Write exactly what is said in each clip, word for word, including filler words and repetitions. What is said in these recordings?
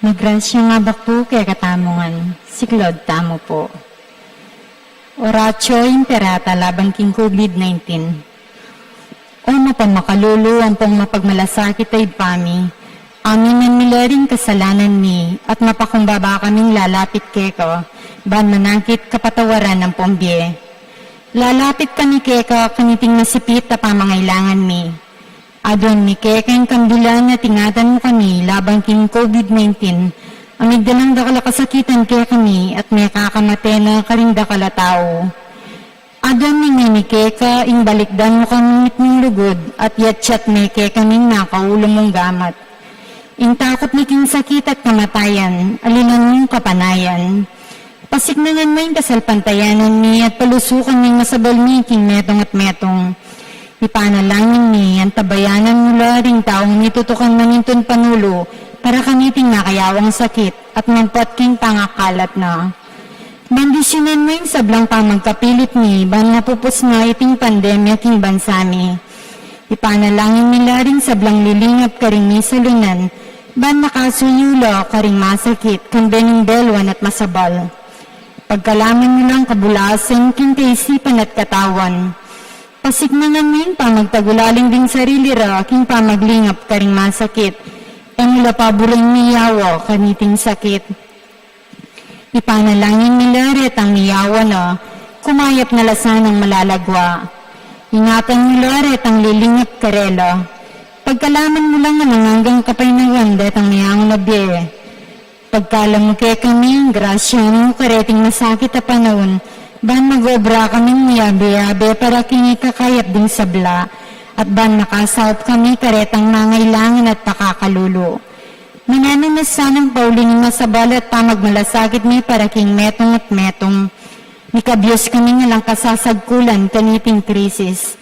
Magrasyang abak pu kekatamu ngan, siklaud tamu pu. Oratio Imperata laban king COVID nineteen. O mapamakalulu ampong mapagmalasakit a Ibpa mi, aminan mi la ring kasalanan mi, at mapakumbaba kaming lalapit keka, ban manakit kapatawaran ampong bie. Lalapit kami keka kaniting masipit a pamangailangan mi. Aduan mi keka ing kambilan at ingatan mu kami laban king COVID nineteen, a migdalang dakal a kasakitan kekami at mekakamate na karing dakal a tau. Aduan mi ngeni keka ing balikdan mu kami mitmung lugud at yatyat me kekami ing nakaulu mung gamat. Ing takut mi king sakit at kamatayan, alinan mung kapanayan. Pasiknangan mu ing kasalpantayanan mi at palusukan mu ing masabal mi king metung at metung. Ipanalangin mi, antabayanan mu la ring taung mitutukan manintun panulu, para kaniting nakayawang sakit at mampot king pangakalat na. Bendisyunan mu ing sablang pamagkapilit mi, ban mapupus na iting pandemya king bansa mi. Ipanalangin mi la ring sablang lilingap karing misalunan, ban makasuyu la karing masakit, kambe ning belwan at masabal. Pagkalaman mu lang kabulasan king kaisipan at katawan. Pasiknangan mu ing pamagtagulaling ding sarili ra, king pamaglingap karing masakit. E mu la paburen miyawa kaniting sakit. Ipanalangin mi la retang miyawa na, kumayap na la sanang malalagwa. Ingatan mu la retang lilingap karela. Pagkalaman mu lang alang anggang kapaynawan detang meangu na bie. Pagkalam mu kekami ing grasya mu kareting masakit a panaun, ban mag-obra kaming miyabe-yabe para king ikakayap ding sabla, at ban makasaup kami karetang mangailangan at pakakalulu. Mananu na sanang pauli ning masabal at pamagmalasakit mi para king metung at metung. Mikabyus kami ning alang kasasagkulan kaniting krisis.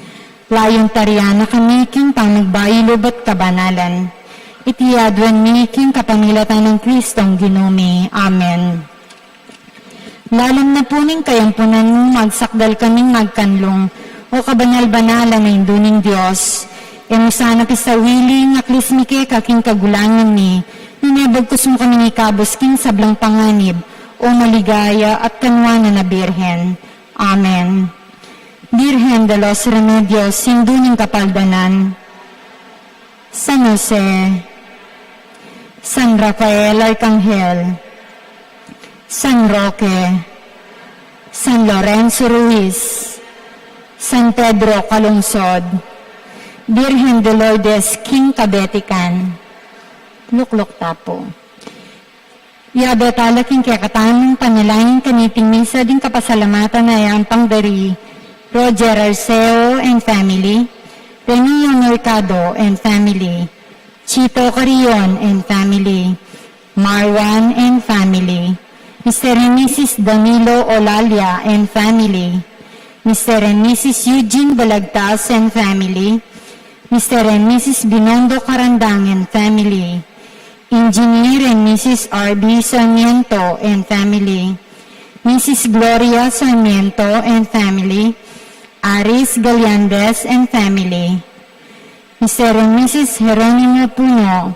Layun tarian na kami king pamagbayu lub at kabanalan. Iti aduan mi king kapamilatan nang Kristong Ginu mi. Amen. Lalam na pu ning kayampunan mu, magsakdal kaming magkanlung, O kabanal-banalan a Indu ning Dios. E mu sana pisawili ing aklis mi keka king kagulangan mi, nune bagkus mu kaming ikabus king sablang panganib, O maligaya at kanuanan a Birhen. Amen. Birhen de los Remedios, Indu ning Kapaldanan. San Jose, San Rafael Arkanghel, San Roque, San Lorenzo Ruiz, San Pedro Calungsod, Birhen de Lourdes king Kabetikan. Lukluk ta pu. Yabe tala king kekatamung panalangin kaniting misa ding kapasalamatan a yampang dari Roger Arceo and family, Remio Mercado and family, Chito Carrion and family, Marwan and family, Mister and Missus Danilo Olalia and family, Mister and Missus Eugene Balagtas and family, Mister and Missus Binondo Carandang and family, Engineer and Missus R B Sarmiento and family, Missus Gloria Sarmiento and family, Aris Gallandez and family, Mister and Missus Jeronimo Puno,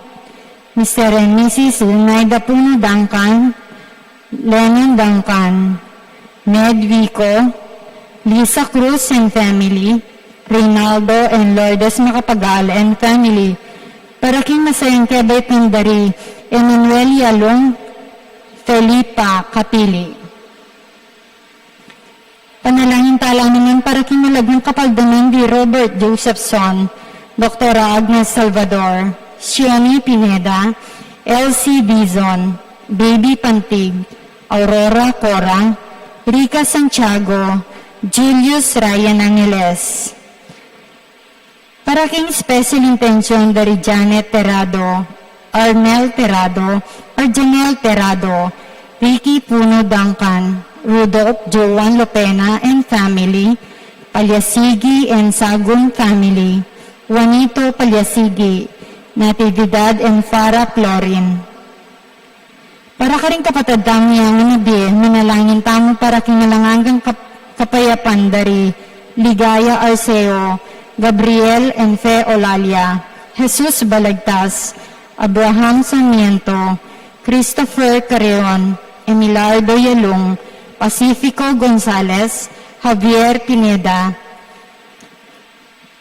Mister and Missus Zenaida Puno Duncan, Lennon Duncan, Med Vico, Lisa Cruz and family, Reynaldo and Lourdes Macapagal and family, para king masayang kebaitan dari Emmanuel Yalung, Felipa Capili. Panalangin tala naman para king malagmung kapaldanan di Robert Josephson, Doktora Agnes Salvador, Sioni Pineda, Elsie Dizon, Baby Pantig, Aurora Cora, Rica Santiago, Julius Ryan Angeles. Para king special intention dari Janet Terrado, Arnel Terrado, Arjanel Terrado, Ricky Puno Duncan, Rudolph Joan Lopena and family, Palyasigi and Sagum family, Juanito Palyasigi, Natividad and Farah Florin. Para karing kapatad tamu yang nabie, manalangin tamu para king alang anggang kap-, kapayapan dari Ligaya Arceo, Gabriel and Fe Olalia, Jesus Balagtas, Abraham Sarmiento, Christopher Carreon, Emilardo Yalung, Pacifico Gonzalez, Javier Pineda,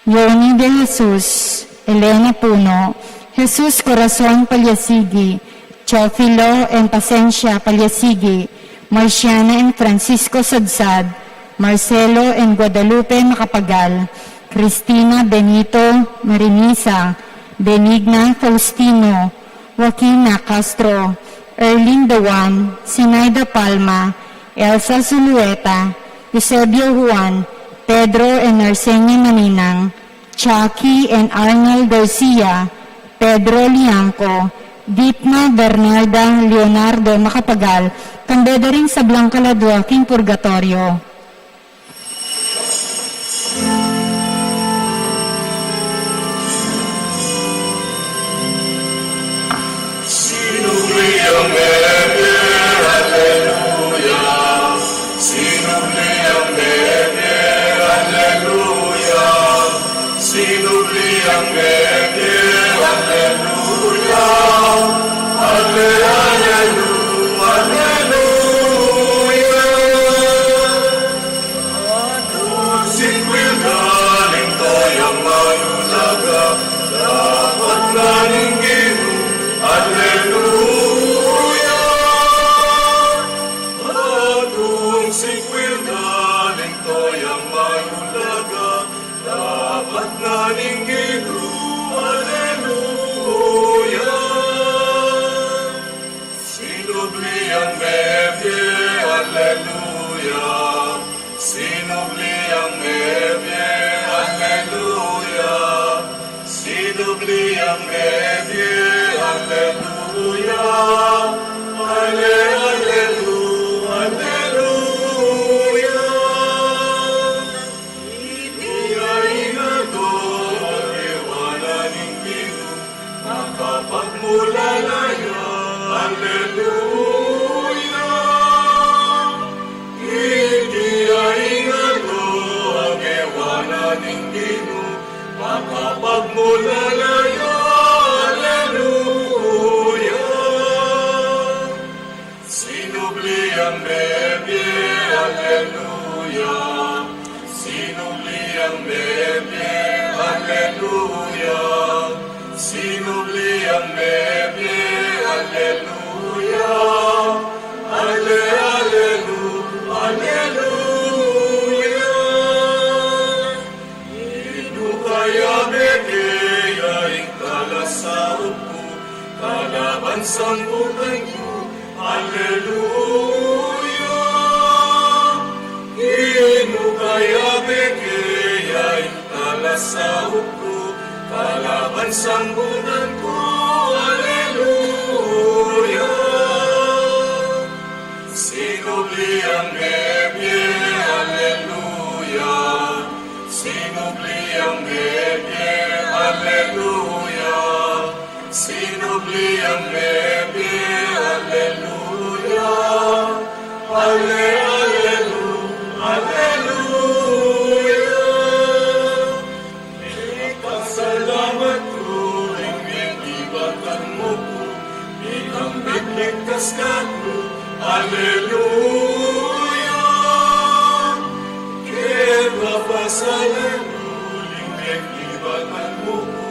Yoni de Jesus, Elena Puno, Jesus Corazon Palyasigi, Teofilo and Pasencia Palyasigi, Marciana and Francisco Sadsad, Marcelo and Guadalupe Macapagal, Cristina Benito Marinisa, Benigna Faustino, Joaquina Castro, Erlin Dawan, Sinaida Palma, Elsa Zulueta, Eusebio Juan, Pedro and Arsenia Maninang, Chucky and Arnold Garcia, Pedro Liangco, Dipna Bernarda Leonardo Macapagal, kambe da ring sablang kaladua king purgatoryo. Sinubli ang mebie, aleluya. Sinubli ang mebie, aleluya. Sinubli ang mebie, aleluya. Ale, alelu, aleluya. Atung sikwil galing toya mayulaga, dapat na ning Ginu, aleluya. Atung sikwil galing toya mayulaga, dapat na ning Ginu, aleluya. Sinubli ang mebie, aleluya. Sinubli ang mebie, aleluya. Sinubli ang mebie, aleluya. Ale, alelu, aleluya. Iti ya ing aldo a gewa na ning Ginu, makapagmulala ya, aleluya. Iti ya ing aldo a gewa na ning Ginu, makapagmulala ya, aleluya. Sinubli ang mebie, aleluya. Sinubli ang mebie, aleluya. Sinubli ang mebie, aleluya. Ale, alelu, aleluya. Inu kaya bege ya ing kalasaup ku, kalaban sambutan ku, aleluya. Inu kaya bege ya ing kalasaup ku, kalaban sambutan ku, aleluya. Sinubli ang mebie, aleluya. Sinubli ang mebie, aleluya. Sinubli ang mebie, aleluya. Ale, alelu, aleluya. Ipasalamat ku ring meglibatan mu ku, ikang megligtas kaku, aleluya. Kepapasalamat ku ring meglibatan mu ku,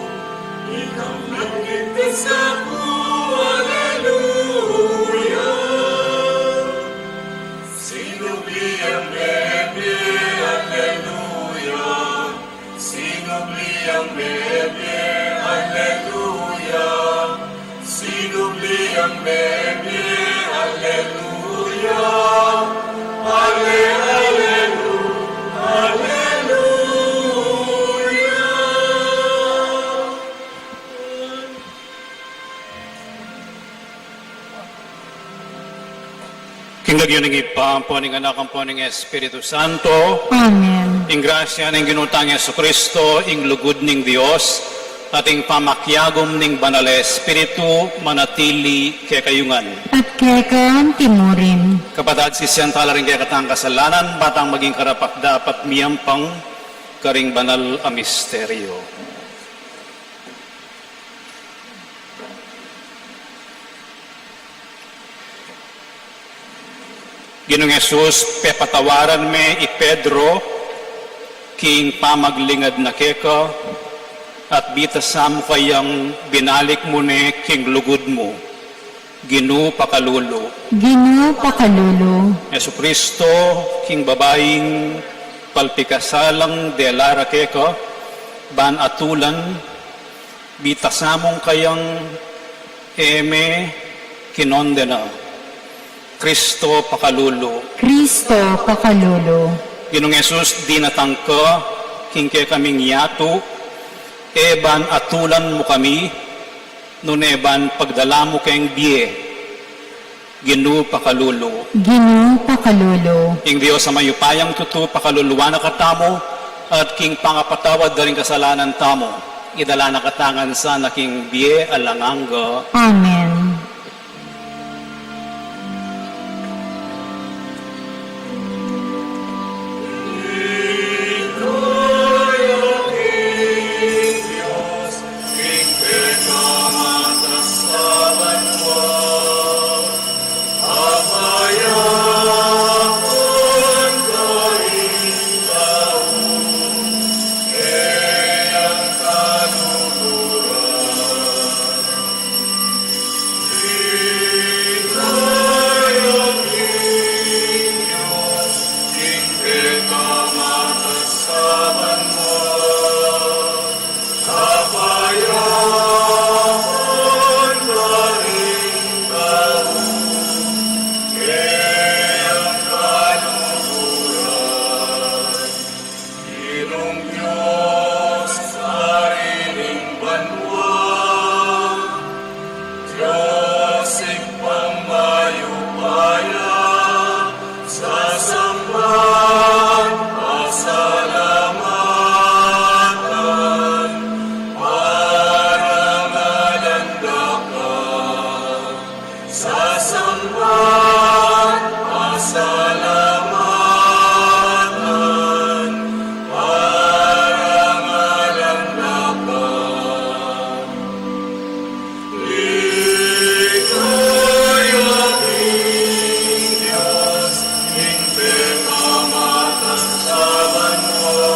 ikang megligtas kaku, aleluya. Sinubli ang mebie, aleluya. Sinubli ang mebie, aleluya. Sinubli ang mebie, aleluya. Ale, alelu, aleluya. King lagyu ning Ibpa, ampo ning Anak, ampo ning Espiritu Santo. Amen. Ing grasya ning Ginu tang Jesucristo, ing lugud ning Dios, at ing pamakiagum ning Banal a Espiritu, manatili kekayu ngan. At keka antimurin. Kapatad, sisian tala ring kekatang kasalanan, ba tang maging karapat-dapat miyampang karing banal a misteryo. Ginung Jesus, pepatawaran me i Pedro king pamaglingad na keka, at bitasam kayang binalik mu ne king lugud mu. Ginu, pakalulu. Ginu, pakalulu. Jesucristo, king babaing palpikasalang dela ra keka, ban atulan, bitasam mu kayang e me kinondena. Cristo, pakalulu. Cristo, pakalulu. Ginung Jesus, dinatang ka king kekaming yatu, e ban atulan mu kami, nune ban pagdala mu keng bie. Ginu, pakalulu. Ginu, pakalulu. Ing Dios a mayupayang tutu pakaluluan na katamu, at king pangapatawad da ring kasalanan tamu, idala na katamu ngan sana king bie alang angga. Amen. Ginung Dios, Ari ning banua, Dios ing pamamayupaya, sasamban, pasalamatan, parangalan da ka. Sasamban, pasalamatan, parangalan da ka. Ligaya king Dios, king pekamatas a banua.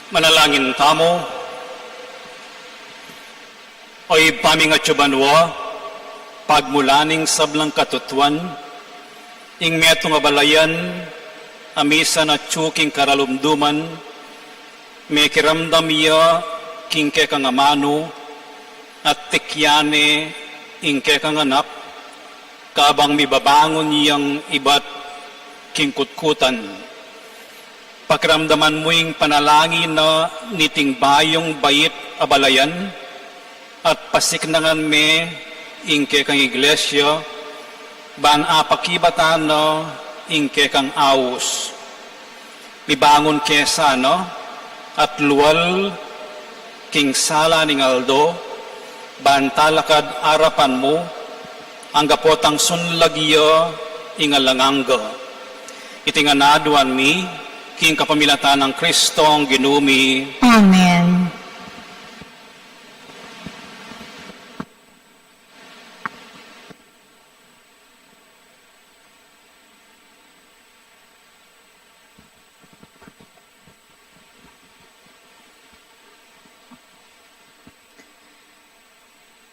Manalangin tamu. O Ibpa ming atsu banua, pagmulan ning sablang katutuan, ing metung a balayan a misan atsu king karalumduman, mekiramdam ya king kekang amanu, at tikyan ne ing kekang anak, kabang mibabangun yang ibat king kutkutan. Pakiramdaman mu ing panalangin na niting bayung bait a balayan, at pasiknangan me ing kekang iglesia, ban apakibatan na ing kekang aus. Mibangun ke sana at lual king sala ning aldo, ban talakad arapan mu, angga potang sunlag ya ing alang angga. Iti ngan aduan mi, king kapamilatan nang Kristong Ginu mi. Amen.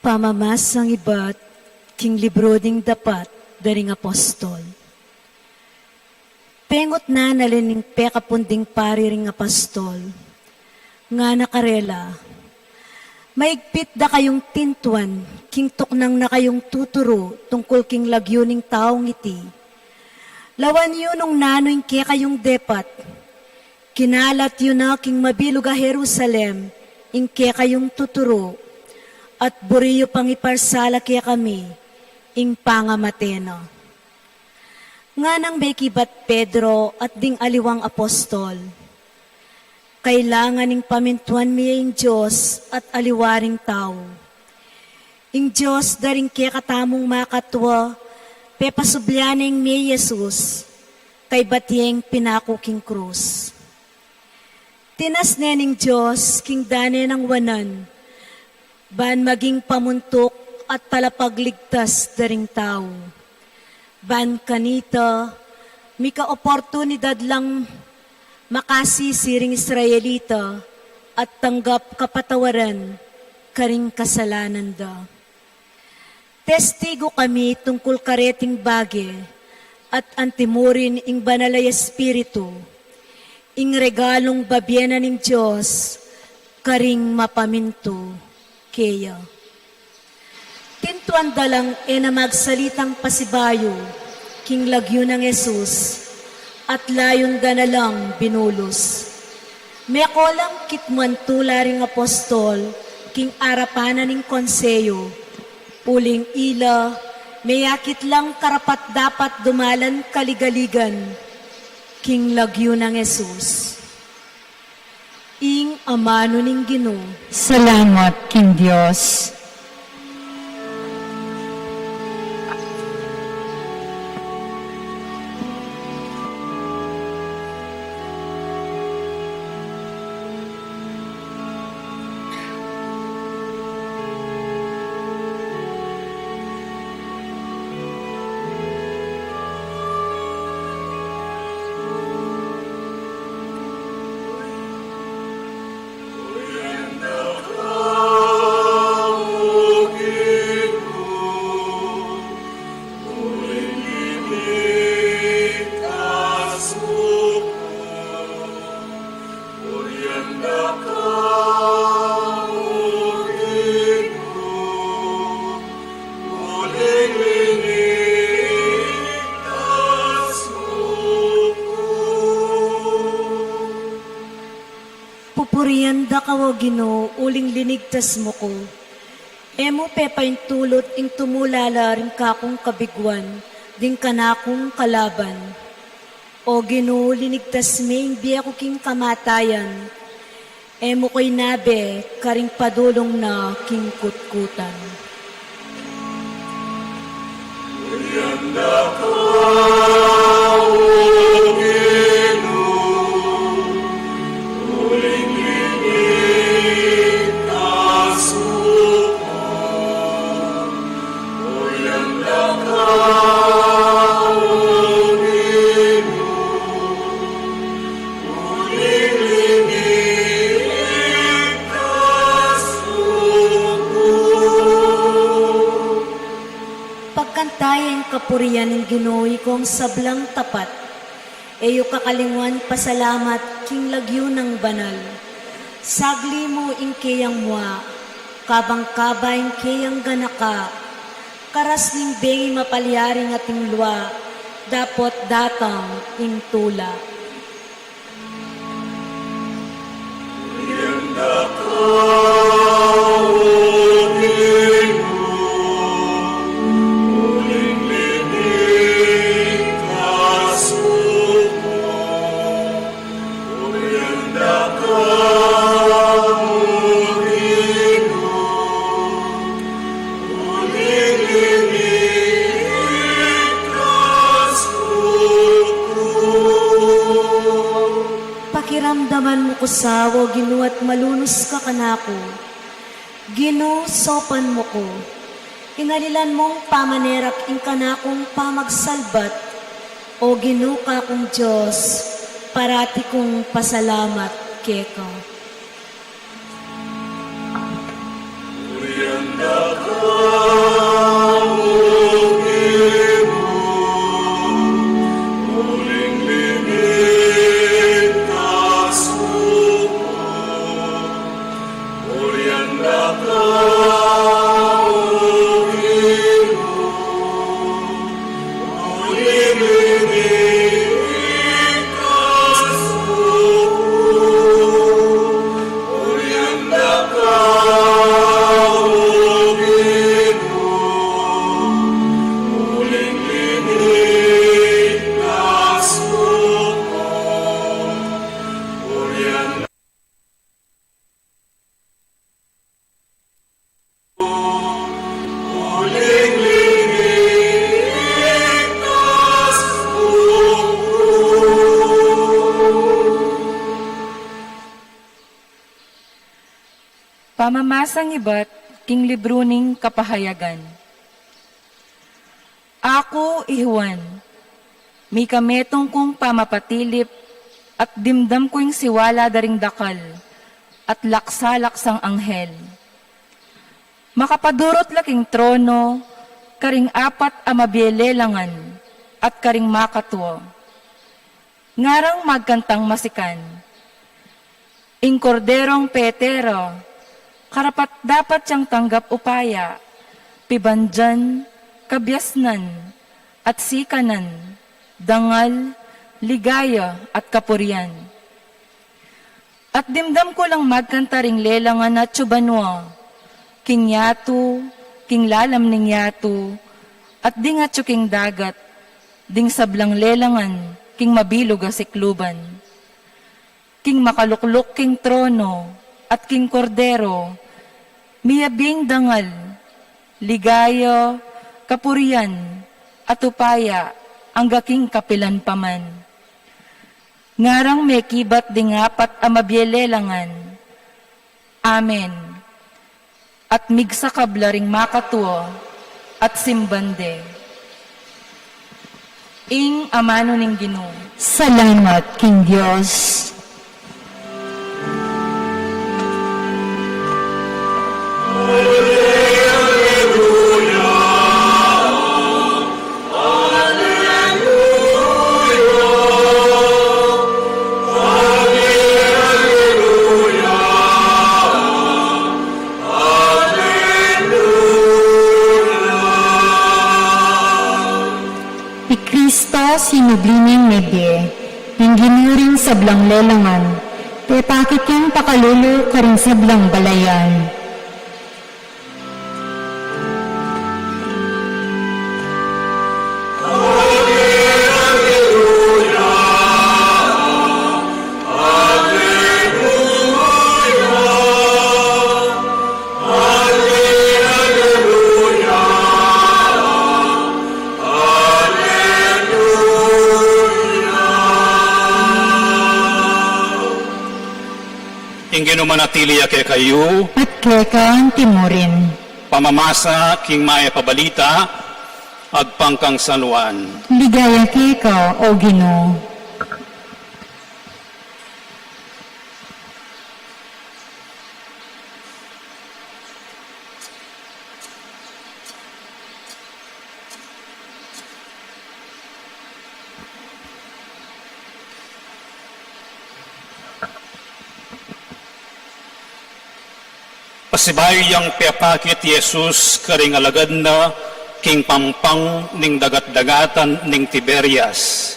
Pamamasang ibat king libru ding dapat da ring apostol. Pengut na nalin ning pekapun ding pari ring apostol. Ngana karela, maigpit da kayung tintuan king tuknang na kayung tuturu tungkul king lagyu ning taung iti. Lawan yu nung nanu ing kekayung depat. Kinalat yu na king mabilug a Jerusalem ing kekayung tuturu, at buri yu pang iparsala kekami ing pangamate na. Nganang mekibat Pedro at ding aliwang apostol, kailangan ing pamintuan mi ing Dios at aliwa ring tau. Ing Dios da ring kekatamung makatua, pepasubli ne ing mie Jesus, kaybat yeng pinaku king krus. Tinas ne ning Dios king dane nang wanan, ban maging pamuntuk at palapagligtas da ring tau. Ban kanita, mika oportunidad lang makasisi ring Israelita at tanggap kapatawaran karing kasalanan da. Testigu kami tungkul kareting bage, at antimurin ing Banal a Espiritu, ing regalung babie na ning Dios karing mapamintu keya. Tintuan da lang e na magsalitang pasibayu king lagyu nang Jesus, at layun da na lang binulus. Meko lang kitmuan tula ring apostol king arapan na ning konseyu, uling ila meyakit lang karapat-dapat dumalan kaligaligan king lagyu nang Jesus. Ing amanu ning Ginu. Salamat king Dios. Pupurian da ka, O Ginu, uling linigtas mu ku. E mu pepaintulut ing tumula la ring kakung kabiguan ding kanakung kalaban. O Ginu, linigtas me ing bie ku king kamatayan. E mu ku inabe karing padulung na king kutkutan. Pagkanta ye ing kapurian ning Ginu, ikong sablang tapat. E yu kakalingwan pasalamat king lagyu nang banal. Sagli mu ing keyang mua, kabang kaba ing keyang ganaka. Karas ning bengi mapalyari ing ating lua, dapot datang ing tula. Pakiramdaman mu ku sa, O Ginu, at malunus ka kanaku. Ginu, saupan mu ku. Inalilan mung pamanerak ing kanakung pamagsalbat. O Ginu, kakung Dios, parati kung pasalamat keka. Pamamasang ibat king libru ning Kapahayagan. Aku i Juan, mika metung kung pamapatilip at dimdam ku ing siwala da ring dakal at laksalaksang anghel. Makapadurut la king trono karing apat a mabie lelangan at karing makatua. Ngarang magkantang masikan, ing Korderong pete ra, karapat-dapat yang tanggap upaya, pibandian, kabiasnan, at sikanan, dangal, ligaya, at kapurian. At dimdam ku lang magkanta ring lelangan atyu banua, king yatu, king lalam ning yatu, at ding atyu king dagat, ding sablang lelangan king mabilug a sikluban. King makalukluk king trono at king Kordero, miyabie ing dangal, ligaya, kapurian, at upaya, angga king kapilan pa man. Ngarang mekibat ding apat a mabie lelangan, "Amen." At migsakab la ring makatua at simban de. Ing amanu ning Ginu. Salamat king Dios. I Kristo sinubli neng mebie, ing Ginu ring sablang lelangan, pepakit yang pakalulu karing sablang balayan. Ing Ginu manatili ya kekayu. At keka antimurin. Pamamasa king Mayap a Balita agpang kang San Juan. Ligaya keka, O Ginu. Pasibayu yang pepakit i Jesus karing alagad na king pampang ning dagat-dagatan ning Tiberias.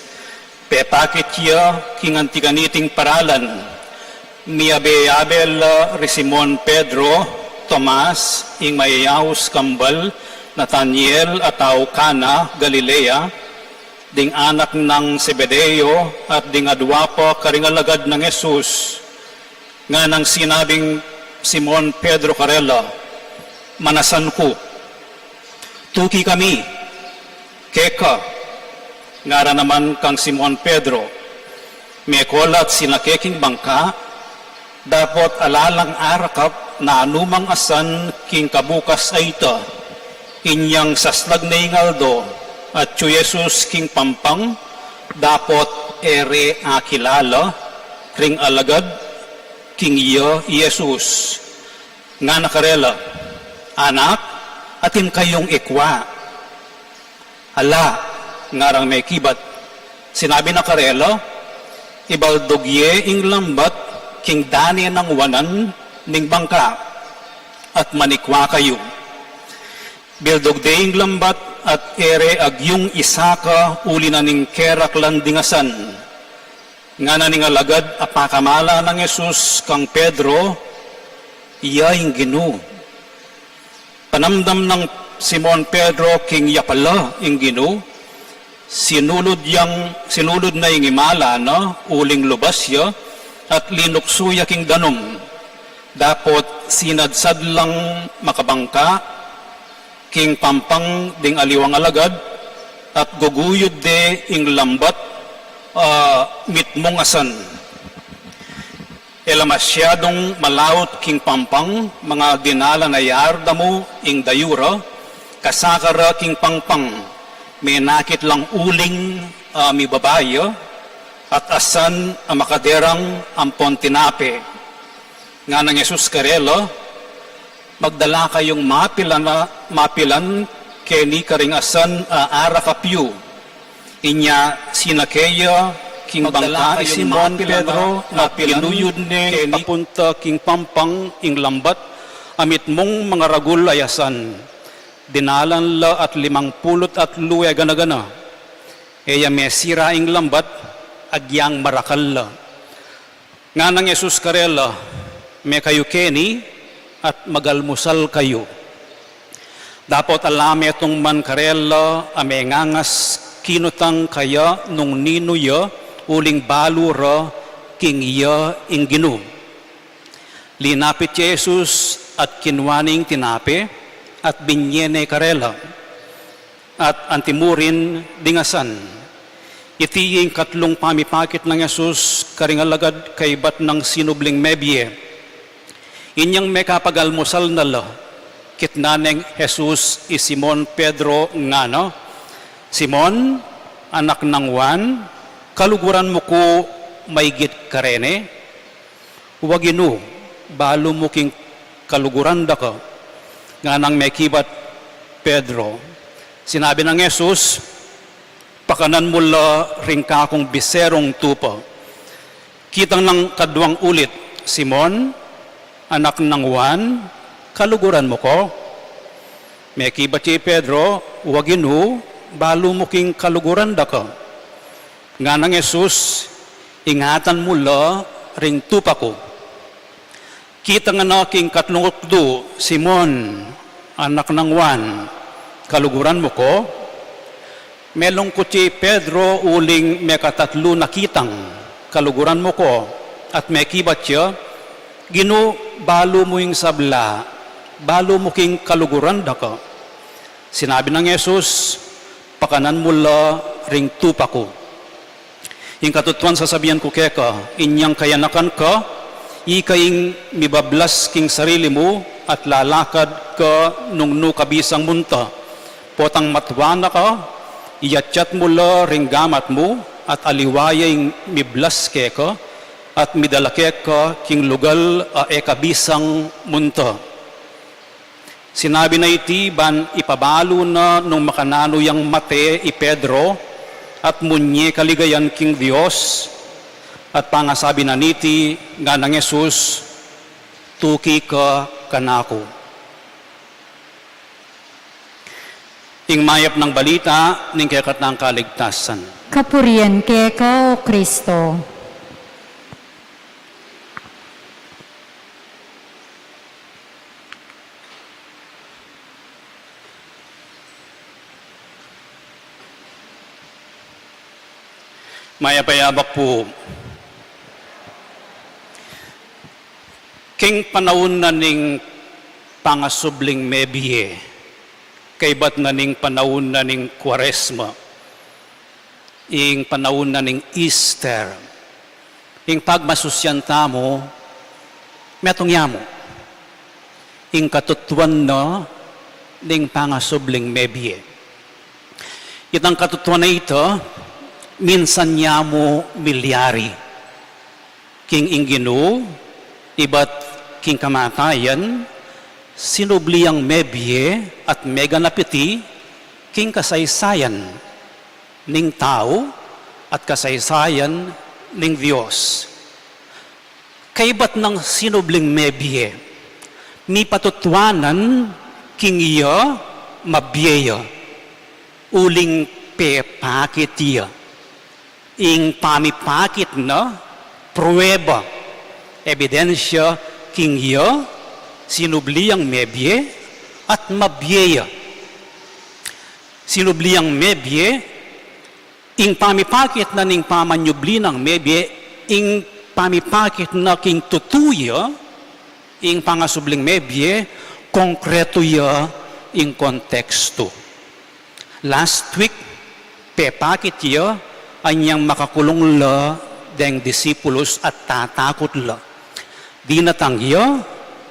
Pepakit ya king anti kaniting paralan. Miyabe-yabe la ri Simon Pedro, Tomas, ing mayayaus kambal, Nataniel a tau Cana, Galilea, ding anak nang Zebedeo, at ding adua pa karing alagad nang Jesus. Nganang sinabing Simon Pedro karela, "Manasan ku, tuki kami keka." Ngara naman kang Simon Pedro, "Meko la at sinake king bangka, dapot ala lang arakap na anumang asan king kabukas a ita." Inyang saslag ne ing aldo, atyu i Jesus king pampang, dapot e re akilala ring alagad king iya i Jesus. Ngana karela, "Anak, atin kayung ikwa?" "Ala," ngarang mekibat. Sinabi na karela, "Ibaldug ye ing lambat king dane nang wanan ning bangka, at manikwa kayu." Bildug de ing lambat At e re agyung isaka uli na ning keraklan ding asan. Ngana ning alagad a pakamala nang Jesus kang Pedro, "Iya ing Ginu." Panamdam nang Simon Pedro king ya pala ing Ginu, sinulud yang, sinulud na ing imala na uling lubas ya at linuksu ya king danum. Dapot sinadsad lang makabangka king pampang ding aliwang alagad at guguyud de ing lambat, ah, mitmung asan. E la masyadung malaut king pampang, manga dinalan a yarda mu ing dayu ra, kasaka ra king pampang, menakit lang uling, ah, mibaba ya, at asan a makaderang ampon tinape. Nganang Jesus karela, "Magdala kayung mapilan, mapilan keni karing asan a arakap yu." Inya sinake ya king bangka i Simon Pedro, at ginuyud ne papunta king pampang ing lambat a mitmung mangaragul a asan. Dinalan la at limang pulu't atlu e gana-gana. E ya mesira ing lambat, agyang marakal la. Nganang Jesus karela, "Me kayu keni at magalmusal kayu." Dapot ala metung man karela a mengangas kinutang kaya nung ninu ya uling balu ra king iya ing Ginu. Linapit ya i Jesus at kinua ne ing tinape at binie ne karela. At antimurin ding asan. Iti ing katlung pamipakit nang Jesus karing alagad kaibat nang sinubling mebie. Inyang mekapagalmusal na la, kitnan neng Jesus i Simon Pedro ngana, "Simon, anak nang Juan, kaluguran mu ku maigit karene?" "Wa Ginu, balu mu king kaluguran da ka," nganang mekibat Pedro. Sinabi nang Jesus, "Pakanan mu la ring kakung biserung tupa." Kitang nang kaduang ulit, "Simon, anak nang Juan, kaluguran mu ku?" Mekibat ya i Pedro, "Wa Ginu, balu mu king kaluguran da ka." Nganang Jesus, "Ingatan mu la ring tupa ku." Kitang na king katlung ukdu, "Simon, anak nang Juan, kaluguran mu ku?" Melungkut ya i Pedro uling mekatatlu na kitang, "Kaluguran mu ku?" At mekibat ya, "Ginu, balu mu ing sabla, balu mu king kaluguran da ka." Sinabi nang Jesus, "Pakanan mu la ring tupa ku." Ing katutuan sasabian ku keka, inyang kayanakan ka, ika ing mibablas king sarili mu at lalakad ka nung nu kabisang munta. Potang matua na ka, iyatyat mu la ring gamat mu at aliwa ya ing miblas keka at midala keka king lugal a e kabisang munta. Sinabi na iti ban ipabalu na nung makananu yang mate i Pedro at munye kaligayan king Dios, at pangasabi na niti, nganang Jesus, "Tuki ka kanaku." Ing mayap nang balita ning kekatang kaligtasan. Kapurian keka, O Kristo. Mayap a yabak pu. King panaun na ning pangasubling mebie, kaibat na ning panaun na ning Kuaresma, ing panaun na ning Easter, ing pagmasusyan tamu, metung ya mu ing katutuan na ning pangasubling mebie. Itang katutuan a ita, minsan ya mu milyari. King ing Ginu, ibat king kamatayan, sinubli yang mebie at meganap iti king kasaysayan ning tau at kasaysayan ning Dios. Kaibat nang sinubling mebie, mipatutuanan king iya mabie ya. Uling pepakit ya. Ing pamipakit na, prueba, ebidensya, king ya, sinubli yang mebie, at mabie ya. Sinubli yang mebie, ing pamipakit na ning pamanyubli nang mebie, ing pamipakit na king tutu ya, ing pangasubling mebie, konkretu ya, ing kontekstu. Last week, pepakit ya, anyang makakulung la deng disipulus at tatakut la. Dinatang ya,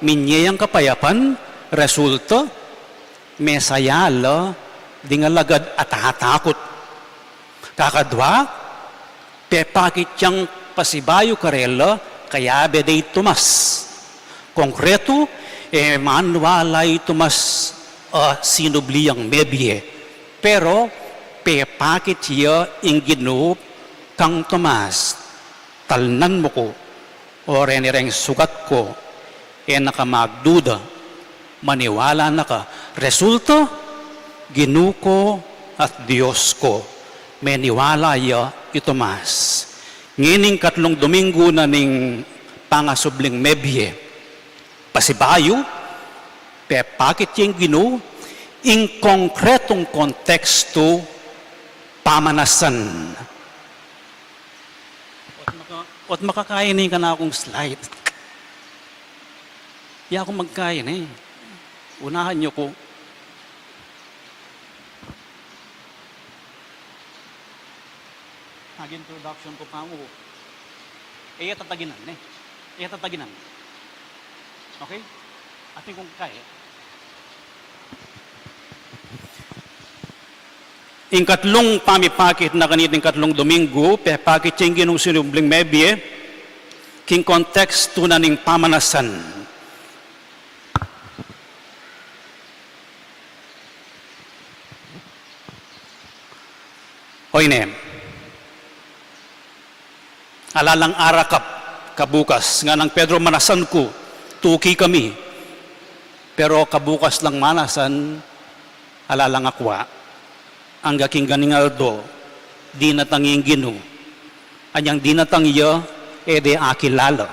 minye yang kapayapan, resulta, mesaya la ding alagad a tatakut. Kakadwa, pepakit yang pasibayu karela, kayabe de i Tomas. Konkretu, e man wala i Tomas a sinubli yang mebie. Pero, pepakit ya ing Ginu kang Tomas. Talnan mu ku, o reni reng sugat ku, e na ka magduda, maniwala na ka. Resulta, Ginu ku at Dios ku, meniwala ya i Tomas. Ngening katlung Dominggu na ning pangasubling mebie. Pasibayu, pepakit ya ing Ginu, ing konkretung kontekstu, pamanasan. Ot maka-, ot makakain ing kanakung slide. Ya ku magkain e. Unahan yu ku. Nag-introduction ku pa mu. E ya tataginan, ne? E ya tataginan. Okay? Atin kung kaya. Ing katlung pamipakit na kaniting katlung Dominggu, pepakit ya ing Ginung sinubling mebie, king kontekstu na ning pamanasan. Oy ne. Ala lang arakap kabukas, nganang Pedro, manasan ku, tuki kami. Pero kabukas lang manasan, ala lang akwa. Angga king ganing aldo, dinatang ing Ginu. Anyang dinatang ya, e de akilala.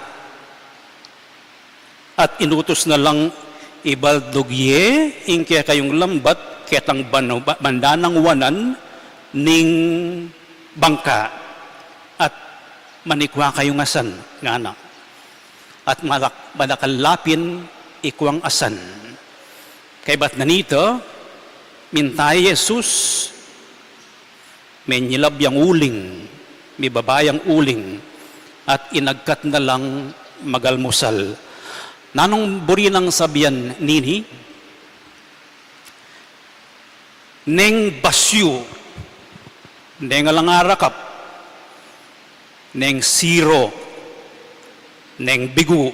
At inutus na lang, ibaldug ye ing kekayung lambat ketang banu-, ba-, banda nang wanan ning bangka, at manikwa kayung asan, ngana. At malak-, madakal la pin ikuang asan. Kaybat na nita, minta i Jesus, menyilab yang uling, mibaba yang uling, at inagkat na lang magalmusal. Nanung buri nang sabian nini? Neng basyu, neng alang arakap, neng siro, neng bigu,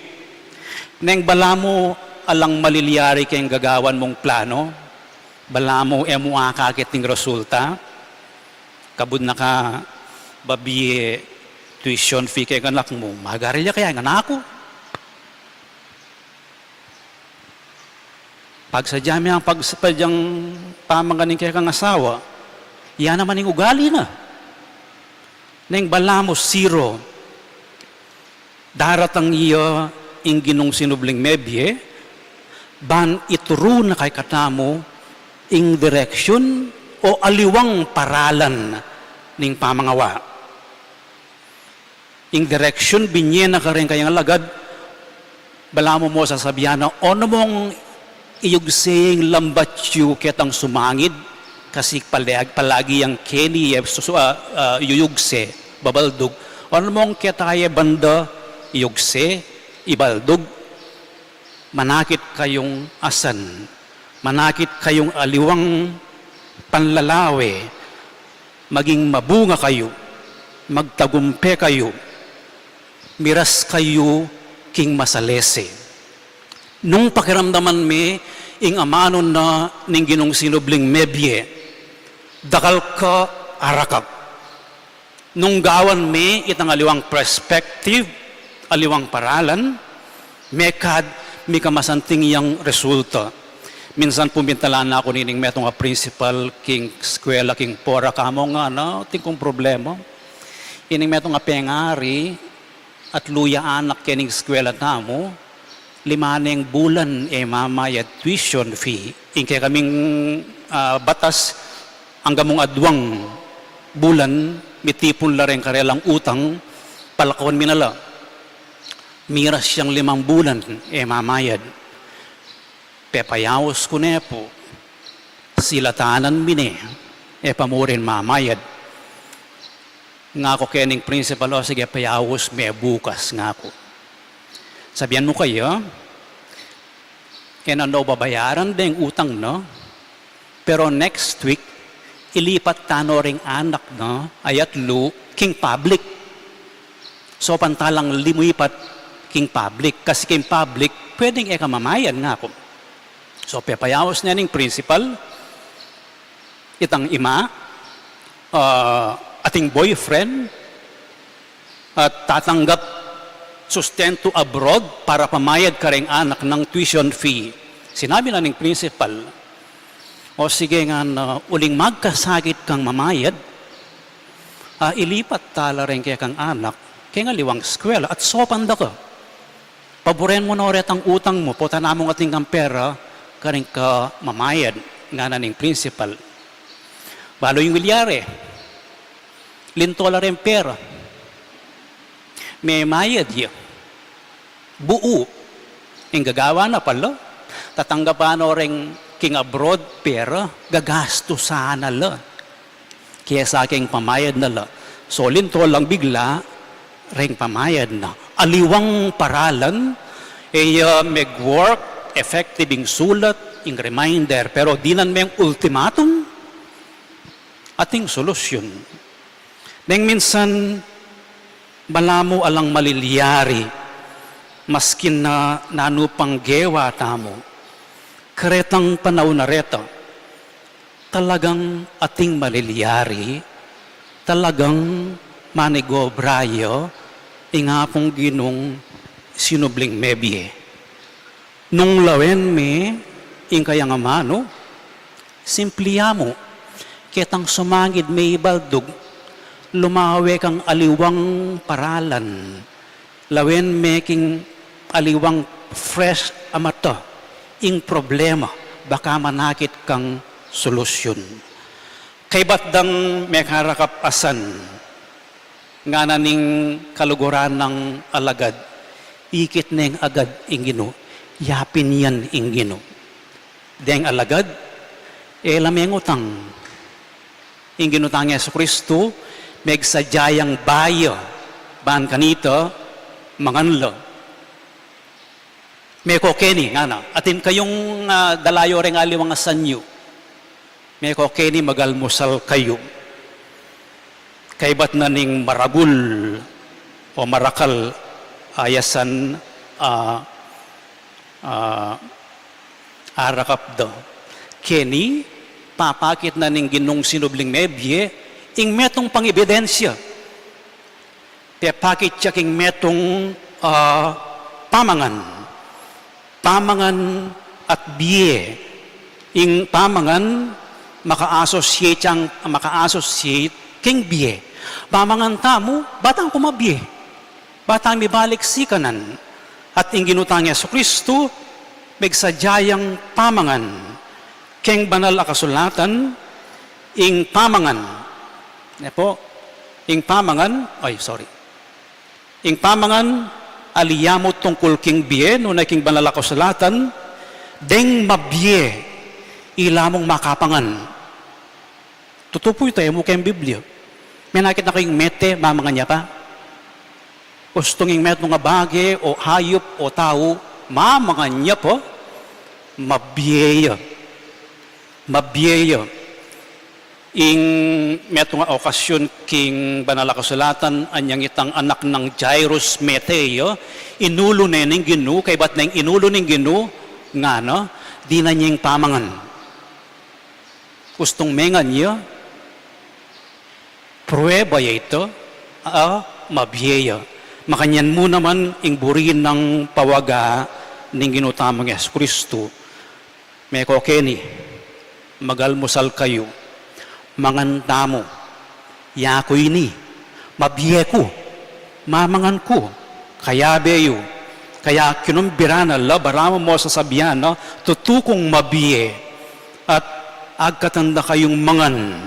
neng balamu alang malilyari keng gagawan mung plano, balamu e mu akakit ing resulta, kabud na ka babie tuition fee keng anak mu, magarilya kaya ing anak ku? Pagsadya me ang pagsadyang pamangganing kekang asawa, iya naman ing ugali na. Neng balamu siro, daratang ya ing Ginung sinubling mebie, ban ituru na kekatamu ing direksyun o aliwang paralan ning pamangawa. Ing direksyun binye na kareng kayang alagad, balamu mo sasabian na, o, nu mong iyugse ing lambat yu ketang sumangid, kasi palag-, palagi yang keni, e, susu-, a, a, yuyugse, babaldug. O, nu mong keta ye banda, iyugse, ibaldug. Manakit kayung asan, manakit kayung aliwang panlalawe, maging mabunga kayu, magtagumpe kayu, miras kayu king masalese. Nung pakiramdaman me ing amanu na ning Ginung sinubling mebie, dakal ka arakap. Nung gawan me itang aliwang perspective, aliwang paralan, mekad mikamasanting yang resulta. Minsan pumintala na ku nining metung a principal king eskwela king pora, kamu nga na, atin kung problema. Ining metung a pengari, atlu ya anak kening eskwela tamu, lima neng bulan e mamayad tuition fee. Ing kekaming, ah, batas, angga mung adwang bulan, mitipun la reng karelang utang, palakawan mi na la. Miras yang limang bulan e mamayad. Pepayaus ku ne pu, silatanan mi ne, e pa mu rin mamayad. Ngaku kening principal, "O sige, payaus me bukas," ngaku. "Sabian mu kaya, e na no babayaran deng utang na, pero next week, ilipat ta no ring anak na a atlu king public." So, pantalang lumipat king public, kasi king public, pwedeng e ka mamayad, ngaku. So, pepayaus ne ning principal, itang ima, ah, ating boyfriend, at tatanggap sustento abroad para pamayad kareng anak nang tuition fee. Sinabi na ning principal, "O sige," ngana, "uling magkasakit kang mamayad, ah, ilipat ta la reng kekang anak keng aliwang eskwela at saupan da ka. Paburen mu no retang utang mu, pota namung atin kang pera karing kamamayad," ngana ning principal. Balu ing milyari, linto la reng pera. Memayad ya. Buu. Ing gagawan na pala, tatanggapan no reng king abroad pera, gagastusan na la kesa king pamayad na la. So, linto lang bigla reng pamayad na. Aliwang paralan, e ya meg-work effective ing sulat, ing reminder, pero dinan meng ultimatum, ating solusyun. Neng minsan, balamu alang malilyari, maskin na nanu pang gewa tamu. Karetang panaun a reta, talagang ating malilyari, talagang manigobra ya ing Apung Ginung sinubling mebie. Nung lawen me ing kayang amanu, simple ya mu, ketang sumangid me ibaldug, lumawe kang aliwang paralan, lawen me king aliwang fresh a mata ing problema, baka manakit kang solusyun. Kaybat dang mekarakap a san, ngana ning kaluguran nang alagad, ikit neng agad ing Ginu, yapin yan ing Ginu. Deng alagad, e la mengutang. Ing Ginu tang Jesucristo, megsadya yang baya ban kanita, mangan la. Meko keni, ngana, atin kayung, ah, dala yu reng aliwang a san yu. Meko keni, magalmusal kayu. Kaybat na ning maragul o marakal a ya san, ah, ah, arakap da. Keni, papakit na ning Ginung sinubling mebie ing metung pang ebidensya. Pepakit ya king metung, ah, pamangan. Pamangan at bie. Ing pamangan, maka-associate yang, maka-associate king bie. Pamangan tamu, ba tang kumabie, ba tang mibalik sikanan. At ing Ginu tang Jesucristo, megsadya yang pamangan. Keng Banal a Kasulatan, ing pamangan. Ne po, ing pamangan, ay, sorry. Ing pamangan, ali ya mu tungkul king bie, nune king Banal a Kasulatan, deng mabie, ila mung makapangan. Tutu pu ita, e mu keng Biblia. Menakit na kayung mete, mamangan ya pa? Ustung ing metung a bage, o hayup, o tau, mamangan ya pa? Mabie ya. Mabie ya. Ing metung a okasyun king Banal a Kasulatan, anyang itang anak nang Jairus mete ya, inulu ne ning Ginu, kaybat neng inulu ning Ginu, ngana, dinan ya ing pamangan. Ustung mengan ya, prueba ya ita, a, mabie ya. Makanyan mu naman ing buri nang pawaga ning Ginu tamung Jesucristo. Meko keni, magalmusal kayu, mangan tamu, yaku ini, mabie ku, mamangan ku, kayabe yu, kaya kinumbira na la, baramu mo sasabian na, tutu kung mabie, at agkatan da kayung mangan,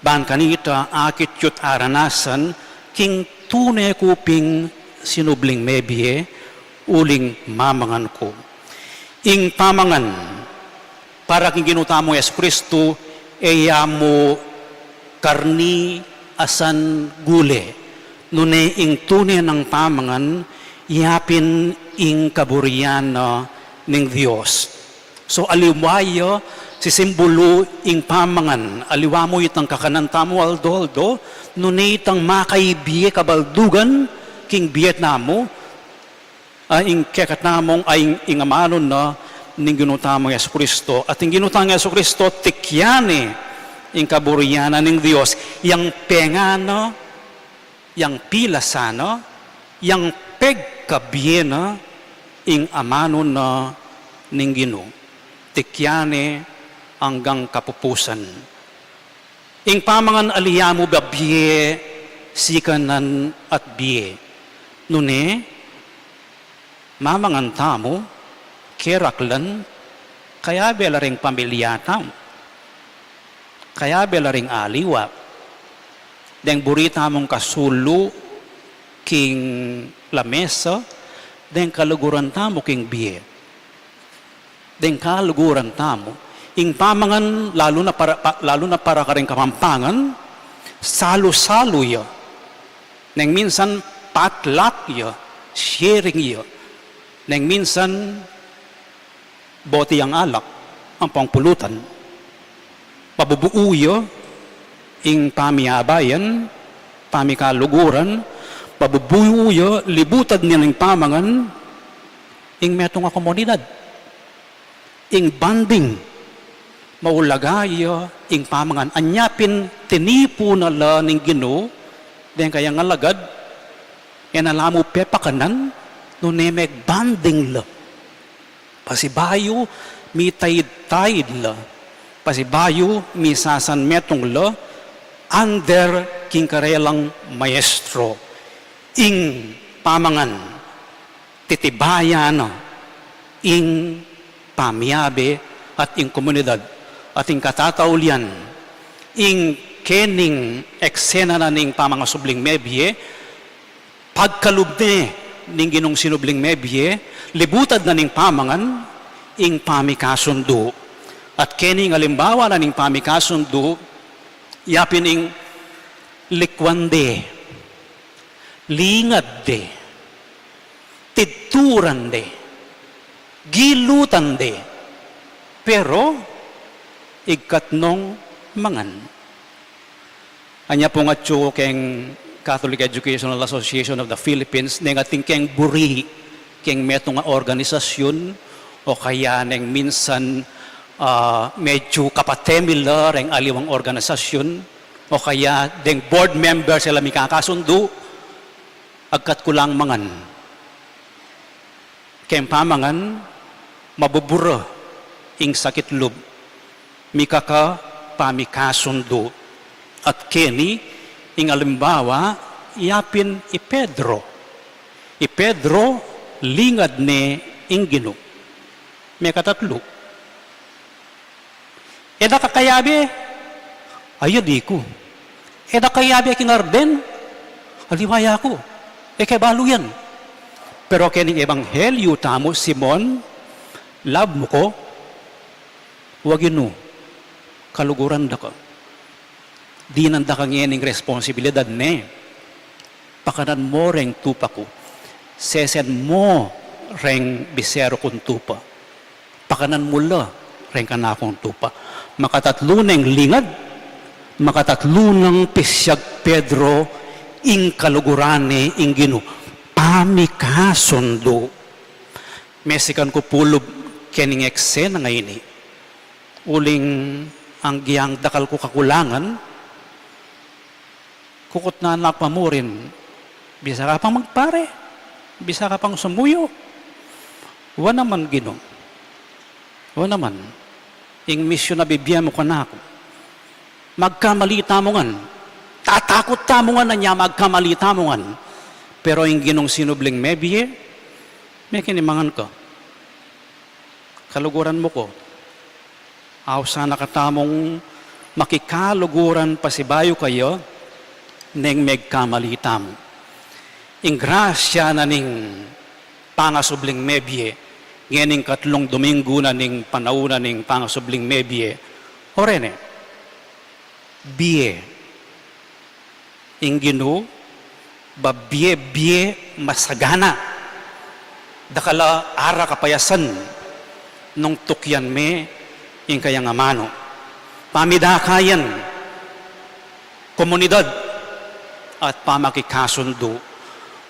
ban kanita akit yu't aranasan, king tune ku ping sinubling mebie, uling mamangan ku. Ing pamangan, para king Ginu tamung Jesucristo, e ya mu karni asan gule. Nune ing tune nang pamangan, ya pin ing kaburian na ning Dios. So, aliwa ya, sisimbulu ing pamangan, aliwa mu itang kakanan tamu aldo-aldo, nune itang makaibie kabaldugan, king bie tamu, a, ing kekatamung, a, ing, ing amanu na, ning Ginu tamung Jesucristo. At ing Ginu tamung Jesucristo, tikyan ne, ing kaburian na ning Dios, yang penga na, yang pilasan na, yang pegkabie na, ing amanu na, ning Ginu. Tikyan ne anggang kapupusan. Ing pamangan aliwa mu babie, sikanan at bie. Nune, mamangan tamu, keraklan, kayabe la ring pamilya tamu. Kayabe la ring aliwa. Deng buri tamung kasulu, king lamesa, deng kaluguran tamu king bie. Deng kaluguran tamu. Ing pamangan, lalu na para, pa, lalu na para karing Kapampangan, salu-salu ya. Neng minsan potluck ya, sharing ya. Neng minsan bote yang alak, ampong pulutan. Pabubuu ya, ing pamiabayan, pamikaluguran, pabubuu ya, libutad ne ning pamangan, ing metung a komunidad. Ing bonding, maulaga ya, ing pamangan. Anya pin tinipu na la ning Ginu, deng kayang alagad, e na la mu pepakanan, nune megbonding la. Pasibayu, mitaid-taid la. Pasibayu, misasanmetung la, under king karelang maestro. Ing pamangan, titibayan na, ing pamiabe at ing komunidad, at ing katataulian, ing kening eksena na ning pamangasubling mebie, pagkalub ne ning Ginung sinubling mebie, libutad na ning pamangan, ing pamikasundu. At kening alimbawa na ning pamikasundu, yapin ing likwan de, lingad de, tidturan de, gilutan de, pero igkat nong mangan. Anya pung atyu keng Catholic Educational Association of the Philippines, neng atin keng buri keng metung a organisasyun, o kaya neng minsan, ah, medyu kapate mi la reng aliwang organisasyun, o kaya deng board members e la mikakasundu, agkat ku lang mangan. Keng pamangan, mabubura ing sakit lub, mikaka pamikasundu. At keni, ing alimbawa, yapin i Pedro. I Pedro, lingad ne ing Ginu. Mekatatlu. E da ka kayabe? Ay, di ku. E da kayabe king arden? Aliwa ya ku. E ke balu yan. Pero kening ebanghelyu tamu, Simon, love mu ku? Wa, Ginu, kaluguran da ka. Dinan da ka ngening responsibilidad ne. Pakanan mo reng tupa ku. Sesen mo reng biseru kung tupa. Pakanan mu la reng kanakung tupa. Makatatlu neng lingad, makatatlu nang pisiag Pedro, ing kaluguran ne ing Ginu. Pamikasundu. Mesikan ku pulub kening eksena ngeni. Uling anggyang dakal ku kakulangan, kukutnan na ku pa mu rin, bisa ka pang magpare, bisa ka pang sumuyu. Wa naman, Ginu. Wa naman. Ing misyon a bibie mu kanaku. Magkamali tamu ngan. Tatakut tamu ngan, anya magkamali tamu ngan. Pero ing Ginung sinubling mebie, mekinimangan ka. Kaluguran mu ku. Ausan na katamung makikaluguran pasibayu kaya, neng megkamali tamu. Ing grasya na ning pangasubling mebie, ngening katlung Domingo na ning panaun na ning pangasubling mebie, o rene, bie. Ing Ginu, babie-bie masagana. Dakal a ara kapayasan nung tukyan me ing kayang amanu. Pamidakayan, komunidad, at pamakikasundu.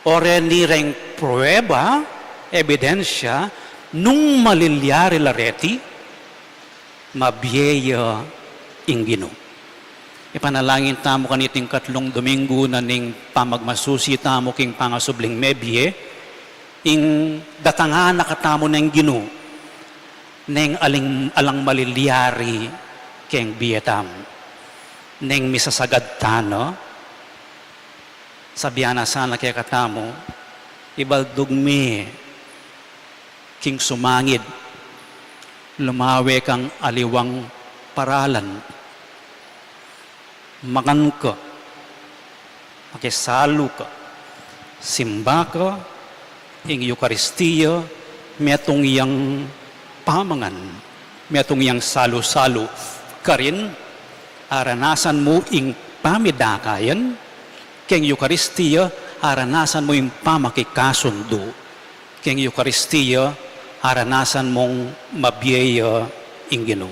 O reni reng prueba, ebidensya, nung malilyari la reti, mabie ya ing Ginu. Ipanalangin tamu kaniting katlung Domingo na ning pamagmasusi tamu king pangasubling mebie, ing datangan na katamu neng Ginu, neng aling, alang malilyari keng bie tamu, neng misasagad tana, sabian na sana kekatamu, ibaldug me king sumangid, lumawe kang aliwang paralan. Mangan ka, makisalu ka, simba ka, ing Eukaristia, metung yang pamangan, metung yang salu-salu, karin, aranasan mu ing pamidakayan, keng Eukaristia, aranasan mu ing pamakikasundu, keng Eukaristia, aranasan mung mabie ya ing Ginu.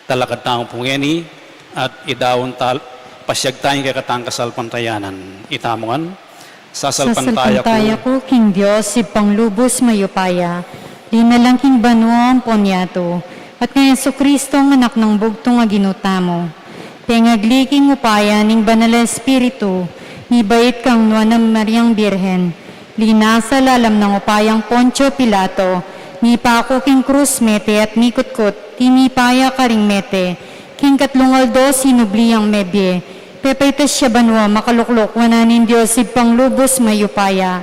Talakad tamu pu ngeni, at idaun tal-, pasyag taya ing kekatang kasalpantayanan. Itamu ngan, sasalpantaya ku. Sasalpantaya ku king Dios, Ibpang lubus mayupaya, linalang king banua ampon yatu, at kang Jesucristo, anak nang bugtung a Ginu tamu. Pengagli king upaya ning Banal a Espiritu, mibait kang Nuan a Mariang Birhen, linasa lalam nang upayang Poncio Pilato, mipaku king krus, mete at mikutkut, tinipa ya karing mete, king katlung aldo sinubli yang mebie, pepaitas ya banua, makalukluk wanan ning Dios Ibpang lubus mayupaya.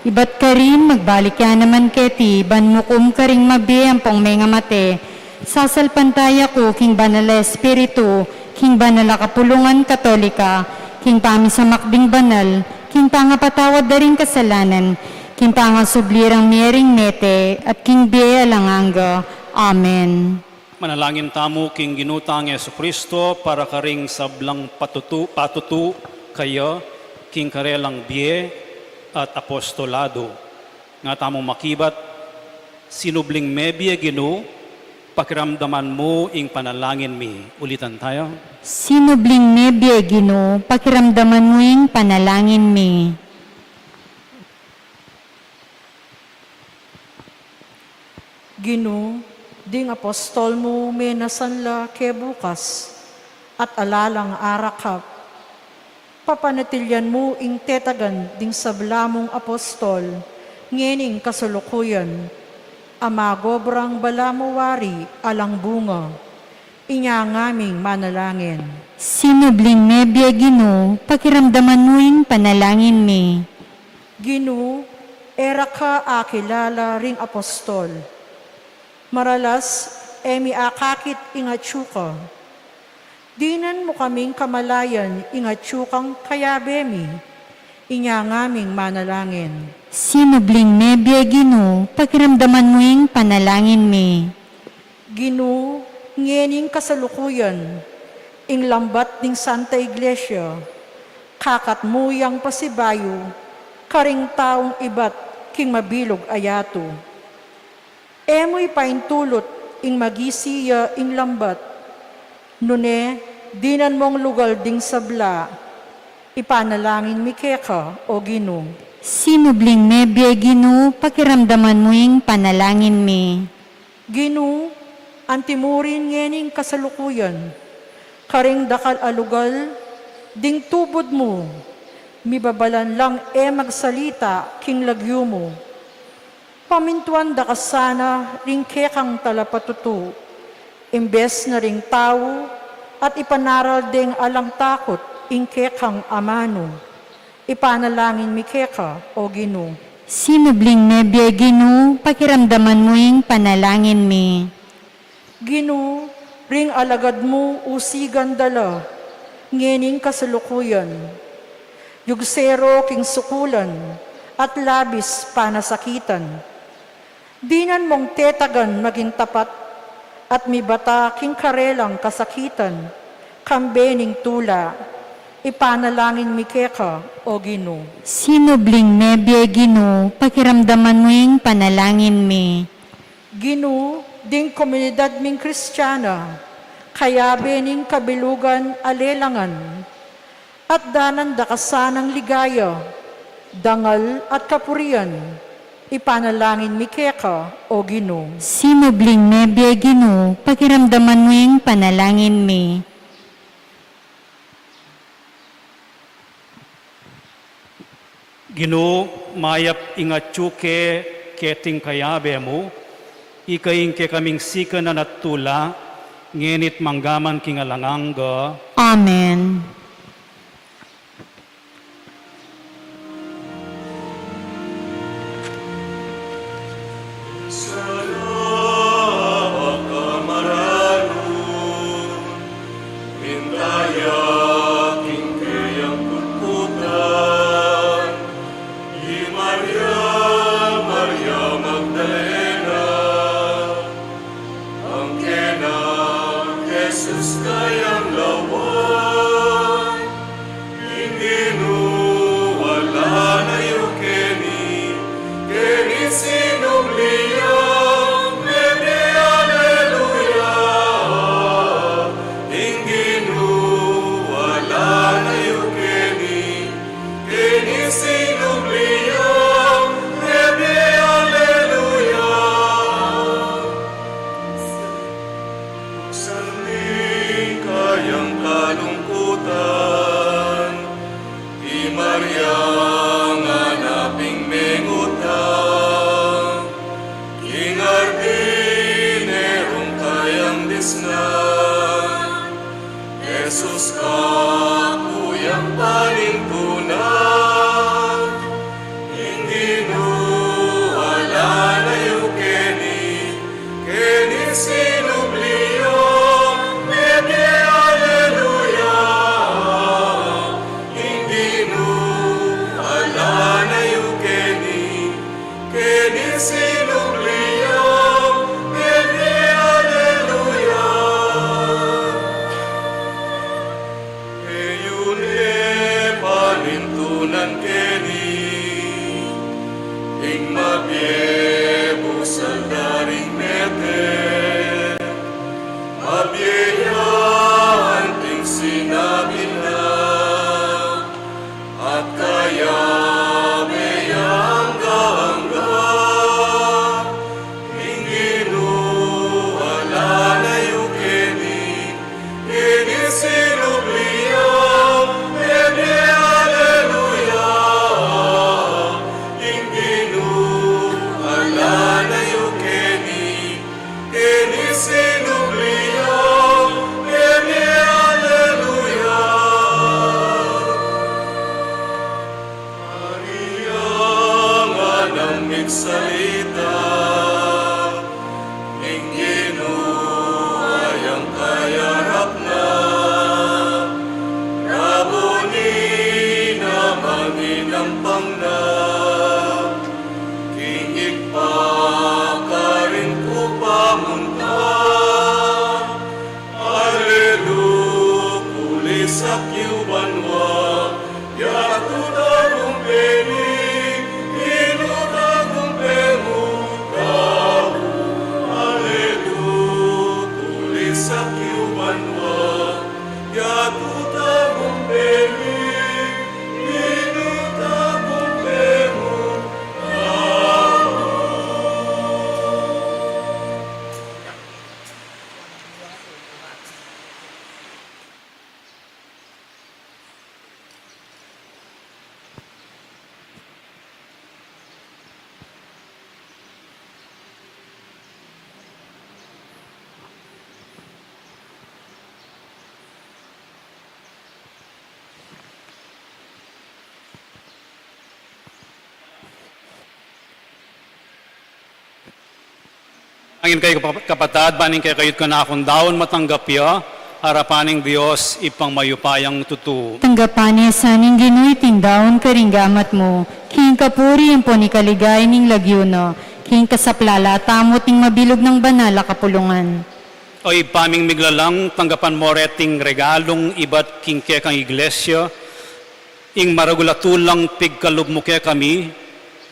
Ibat karin, magbalik ya naman keti, ban mukum karing mabie ampong mengamate. Sasalpantaya ku king Banal a Espiritu, king banal a kapulungan Katolika, king pamisamak ding banal, king pangapatawad da ring kasalanan, king pangasubli rang mie ring mete, at king bie alang angga. Amen. Manalangin tamu king Ginu tang Jesucristo para karing sablang patutu, patutu kaya king karelang bie at apostolado. Nga tamu makibat, sinubling mebie Ginu, pakiramdaman mu ing panalangin mi. Ulitan taya. Sinubling mebie Ginu, pakiramdaman mu ing panalangin mi. Ginu, ding apostol mu menasan la kebukas, at ala lang arakap. Papanatilian mu ing tetagan ding sabla mung apostol, ngening kasalukuyan, a magobrang balamu wari alang bunga. Inya ngaming manalangin. Sinubling mebie Ginu, pakiramdaman mu ing panalangin mi. Ginu, e ra ka akilala ring apostol. Maralas, e mi akakit ing atyu ka. Dinan mu kaming kamalayan ing atyu kang kayabe mi. Inya ngaming manalangin. Sinubling mebie Ginu, pakiramdaman mu ing panalangin mi. Ginu, ngening kasalukuyan, ing lambat ning Santa Iglesia, kakat mu yang pasibayu karing taung ibat king mabilug a yatu. E mu ipaintulut ing magisi ya ing lambat, nune dinan mung lugal ding sabla, ipanalangin mi keka, o Ginu. Sinubling mebie Ginu, pakiramdaman mu ing panalangin mi. Ginu, antimurin ngening kasalukuyan, karing dakal a lugal ding tubud mu, mibabalan lang e magsalita king lagyu mu. Pamintuan da ka sana ring kekang talapatutu, Imbes na ring tau, at ipanaral deng alang takut ing kekang amanu. Ipanalangin mi keka, O Ginu. Sinubling mebie, Ginu, pakiramdaman mu ing panalangin mi. Ginu, ring alagad mu usigan da la ngening kasalukuyan. Yugsero king sukulan at labis panasakitan. Dinan mong tetagan maging tapat at mibata king karelang kasakitan, kambe ning tula, ipanalangin mi keka, O Ginu. Sinubling mebie, Ginu, pakiramdaman mu ing panalangin mi. Ginu, ding komunidad ming Kristiana, kayabe ning kabilugan a lelangan, at danan da ka sanang ligaya, dangal at kapurian, ipanalangin mi keka, O Ginu. Sinubling mebie, Ginu, pakiramdaman mu ing panalangin mi. Ginu, mayap ing atyu ke keting kayabe mu, ika ing kekaming sikanan at tula, ngeni't manggaman king alang angga. Amen. Salamat ka maranu, mintaya king keyang kutkutan, i Maria, Maria Magdalena, ang kena Jesus kayang lawan. Ing Ginu ala na yu keni, keni sinubli yang mebie, aleluya. Ing Ginu ala na yu keni, keni sinubli yang mebie, aleluya. Buksan ing kayang kalungkutan, i Maria nganaping mengutang, king hardin nerung kayang disnan, Jesus kaku yang panintunan. Ing Ginu ala na yu keni, keni sinubli yang mebie, aleluya. Ing Ginu ala na yu keni, keni sinubli yang mebie, aleluya. E yu ne panintunan keni ing mabie busal da ring mete, mabie ya anting sinabi na, at kayabe ya angga-angga. Ing Ginu ala na yu keni, keni sinubli yang mebie, aleluya. Ing Ginu ala na yu keni, keni sinubli yang mebie, aleluya. Maria nganang migsalita, ing Ginu yang kayarap na, Rabuni naman inampang na, king Ibpa karin ku pamunta. Aleluya, kulisak yu banua, yatu tagumpe mi, Ginu tagumpe mu tau. Aleluya, kulisak yu banua, yatu tagumpe mi, Ginu tagumpe mu tau. Ing kayu kapa-, kapatad, ban ing kekayu't kanakung daun matanggap ya arapan ning Dios Ibpang mayupayang tutu. Tanggapan na sa ning Ginu iting daun karing gamat mu, king kapurian ampon ikaligaya ning lagyu na, king kasaplalan tamu at ning mabilug nang banal a kapulungan. O Ibpa ming miglalang, tanggapan mu reting regalung ibat king kekang Iglesia, ing maragul a tulang pigkalub mu kekami,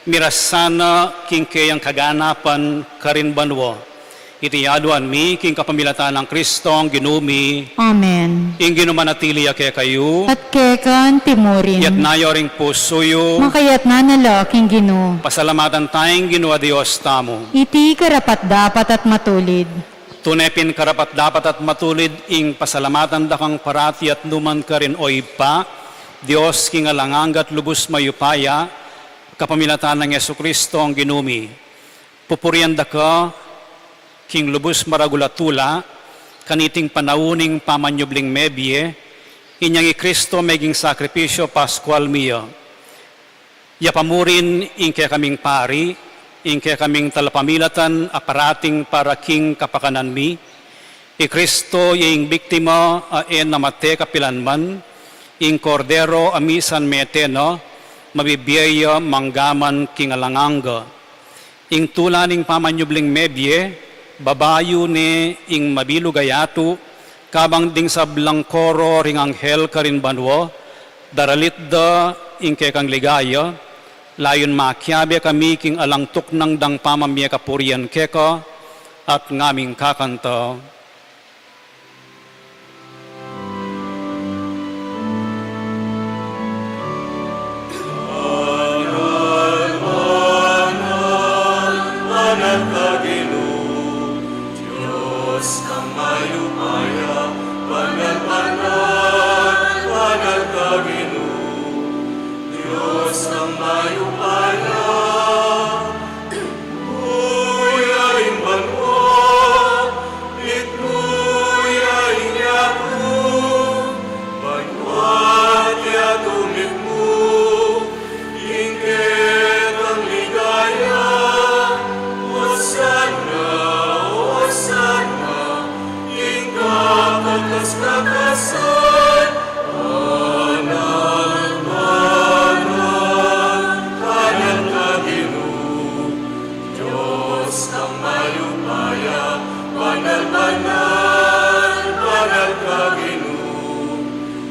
miras sana king keyang kaganapan karin banua. Iti aduan mi king kapamilatan nang Kristong Ginu mi. Amen. Ing Ginu manatili ya kekayu. At keka antimurin. Iyatas yu ring pusu yu. Makayatas na la king Ginu. Pasalamatan taya ing Ginu a Dios tamu. Iti karapat-dapat at matulid. Tune pin karapat-dapat at matulid ing pasalamatan da kang parati at nukarin man, O Ibpa, Dios king alang angga at lubus mayupaya, kapamilatan nang Jesucristo a Ginu mi. Pupurian da ka king lubus maragul a tula, kaniting panaun ning pamanyubling mebie, inyang i Cristo meging sakripisyu Paskual mi ya. Yapa mu rin ing kekaming pari, ing kekaming talapamilatan a parating para king kapakanan mi. I Cristo ya ing biktima a e na mate kapilanman, ing Kordero a misan mete na, mabibie ya mangga man king alang angga. Ing tula ning pamanyubling mebie, babayu ne ing mabilug a yatu, kabang ding sablang koro ring anghel karin banua, daralit da ing kekang ligaya, layun makiabe kami king alang tuknang dang pamamie kapurian keka, at ngaming kakanta. Muya ing banua, mitmu ya ing yatu, banua at yatu mitmu, ing kekang ligaya. Hosanna, Hosanna, ing kakakas-kakasan, banal, banal, banal ka Ginu. Dios kang mayupaya, banal, banal, banal ka Ginu.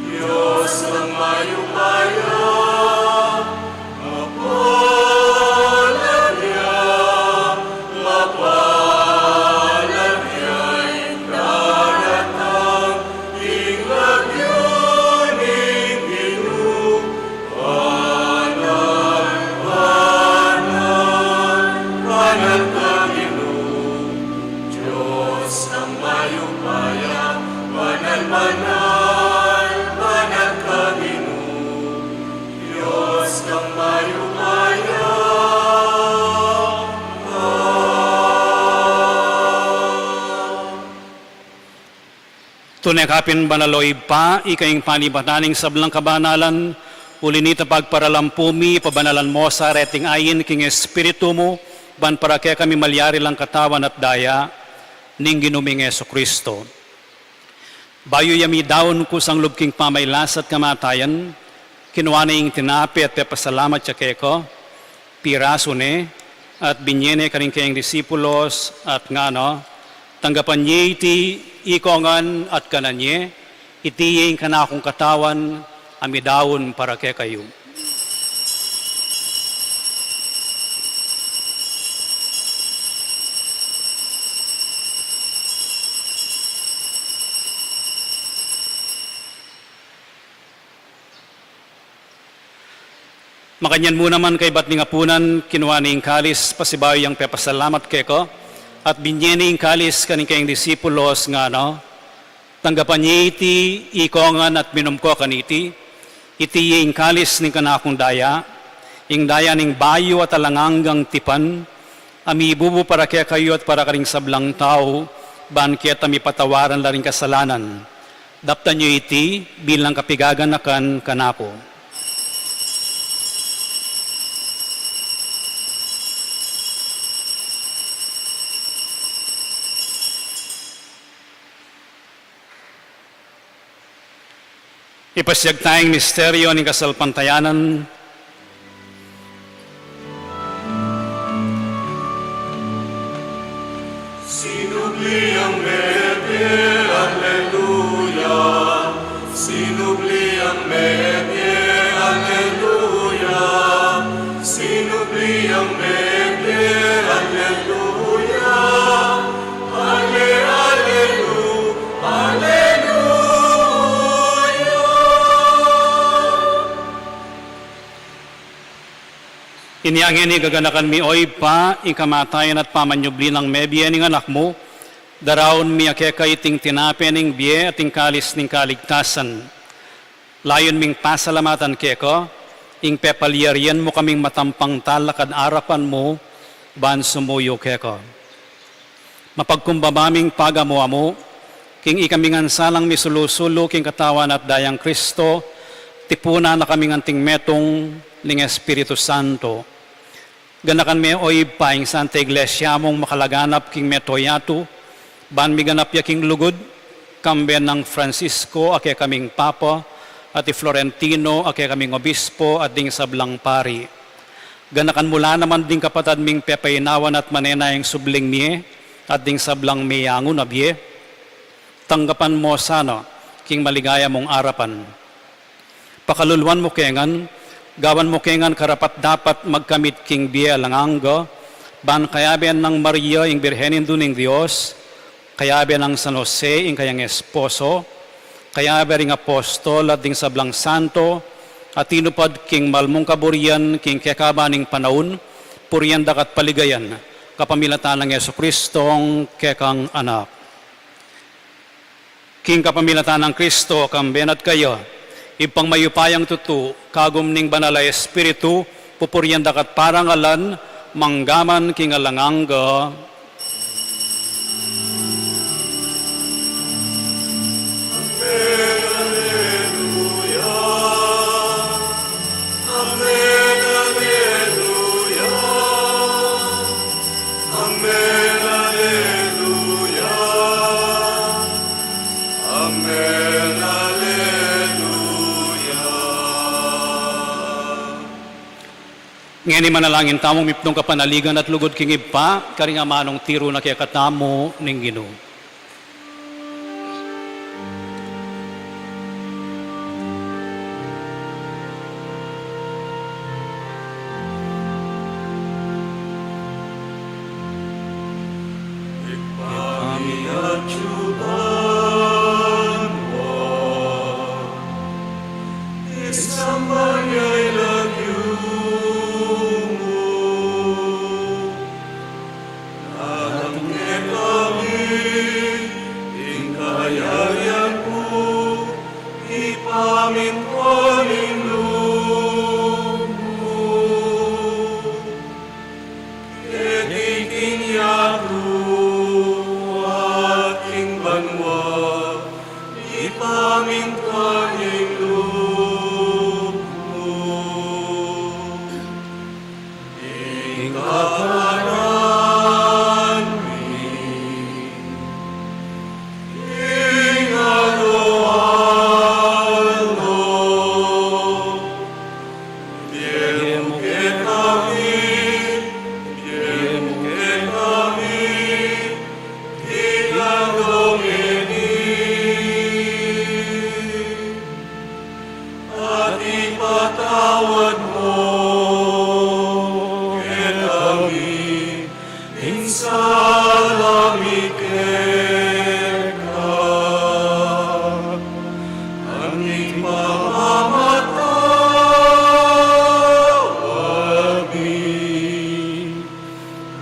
Dios kang mayupaya, mapalad ya, mapalad ya ing daratang king lagyu ning Ginu. Banal, banal, banal ka Ginu, Dios kang mayupaya, banal, banal, banal ka Ginu, Dios kang mayupaya. Tune ka pin banal, o Ibpa, ika ing panibatan ning sablang kabanalan, uli na nita pagparalampu mi, pabanalan mu sa reting ain king Espiritu mu, ban para kekami malyari lang katawan at daya ning Ginu ming Jesucristo. Bayu ya midaun kusang lub king pamailas at kamatayan, kinua ne ing tinape at pepasalamat ya keka, pirasu ne, at binye ne karing kayang disipulos, at ngana, tanggapan ye iti ikongan at kanan ye, iti ing kanakung katawan a midaun para kekayu. Makanyan mu naman kaybat ning apunan, kinua ne ing kalis, pasibayu yang pepasalamat keka, at binye ne ing kalis karing kayang disipulos, ngana, tanggapan ye iti ikongan at minum ko kaniti, iti ya ing kalis ning kanakung daya, ing daya ning bayu at alang anggang tipan, a mibubu para kekayu at para karing sablang tau, ban keta mipatawaran la ring kasalanan. Daptan yu iti bilang kapigaganakan kanaku. Ipasiag taya ing misteryo ning kasalpantayanan. Sinubli ang mebie, aleluya. Sinubli ang mebie, aleluya. Sinubli ang mebie, aleluya. Ale, alelu, aleluya. Inya ngeni gaganakan mi, O Ibpa, ing kamatayan at pamanyubli nang mebie ning Anak mu, daraun mi keka iting tinape ning bie at ing kalis ning kaligtasan. Layun ming pasalamatan keka ing pepalyarian mu kaming matampang talakad arapan mu ban sumuyu keka. Mapagkumbaba ming pagamu-amu king ikami ngan sanang misulu-sulu king Katawan at Dayang Kristo, tipunan na kaming anting metung ning Espiritu Santo. Ganakan me, O Ibpa, ing Santa Iglesia mung makalaganap king mabilug a yatu, ban miganap ya king lugud, kambe nang Francisco a kekaming Papa, at i Florentino a kekaming Obispo, at ding sablang pari. Ganakan mu la naman ding kapatad ming pepainawan at manenaya ing subling mie, at ding sablang meyangu na bie. Tanggapan mu sana king maligaya mung arapan. Pakaluluan mu ke ngan, gawan mu ke ngan karapat-dapat magkamit king bie alang angga, ban kayabe nang Maria ing Birhen Indu ning Dios, kayabe nang San Jose ing kayang esposo, kayabe ring apostol at ding sablang santo a tinupad king mal mung kaburian king kekaban ning panaun, purian da ka at paligayan, kapamilatan nang Jesucristong kekang Anak. King kapamilatan nang Kristo, kambe na at kaya, Ibpang mayupayang tutu, kagum ning Banal a Espiritu, pupurian da ka at parangalan, mangga man king alang angga. Amen, aleluya. Amen, aleluya. Amen, aleluya. Amen, aleluya. Ngeni manalangin tamung mipnung kapanaligan at lugud king Ibpa, karing amanung tiru na kekatamu ning Ginu. Ibpa mi atsu ka banua, misamban ya ing lagyu mu. Datang kekami ing kayarian mu, ipamintuan ing lub mu. Keti king yatu at king banua, ipamintuan ing lub mu. Ing kakanan mi king aldo-aldo, ibie mu kekami, ibie mu kekami king aldo ngeni. At ipatawad mu kekami ing sala mi keka, anti ing pamamatawad mi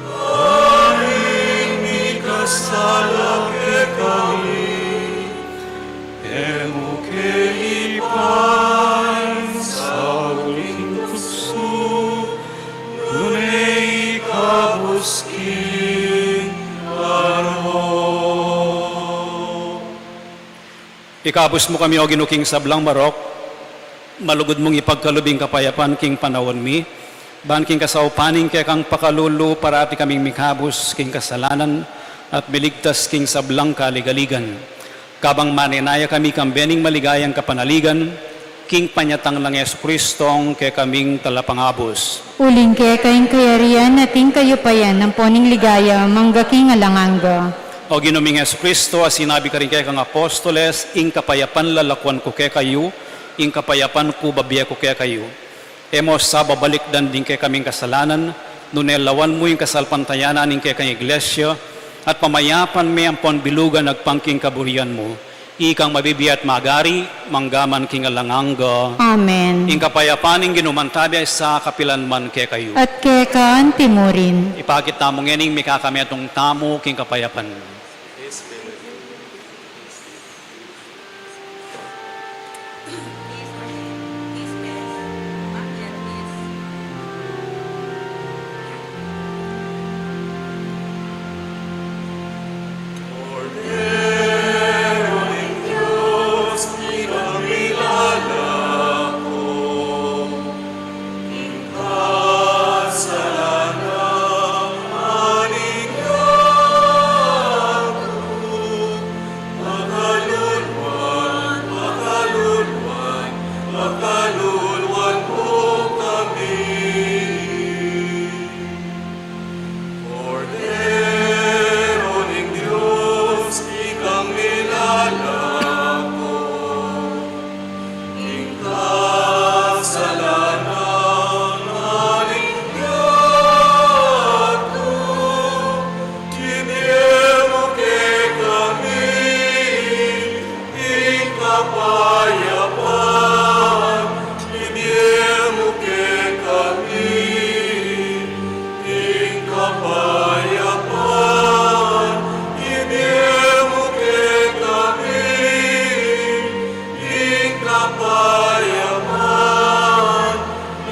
karing mikasala kekami. E mu ke ipasaul king tuksu, nune ikabus king marok. Ikabus mu kami, O Ginu, king sablang marok, malugud mung ipagkalub ing kapayapan king panaun mi, ban king kasaupan ning kekang pakalulu, parati kaming mikabus king kasalanan at miligtas king sablang kaligaligan. Kabang manenaya kami kambe ning maligayang kapanaligan, king panyatang nang Jesucristong kekaming Talapangabus. Uling keka ing kayarian at ing kayupayan ampon ing ligaya mangga king alang angga. O Ginu ming Jesucristo, a sinabi karing kekang apostoles, ing kapayapan lalakuan ku kekayu, ing kapayapan ku babie ku kekayu. E mu sa babalikdan ding kekaming kasalanan, nune lawan mu ing kasalpantayanan ning kekang Iglesia, at pamayapan me ampon bilugan agpang king kaburian mu. Ikang mabibie at magari, mangga man king alang angga. Amen. Ing kapayapan ning Ginu mantabi sa kapilan man kekayu. At keka anti mu rin. Ipakit tamu ngening mikakametung tamu king kapayapan. Kordero ning Dios, ikang milalako, ing kasalanan ning yatu, ibie mu kekami ing kapayapan, ibie mu kekami ing kapayapan, ibie mu kekami ing kapayapan,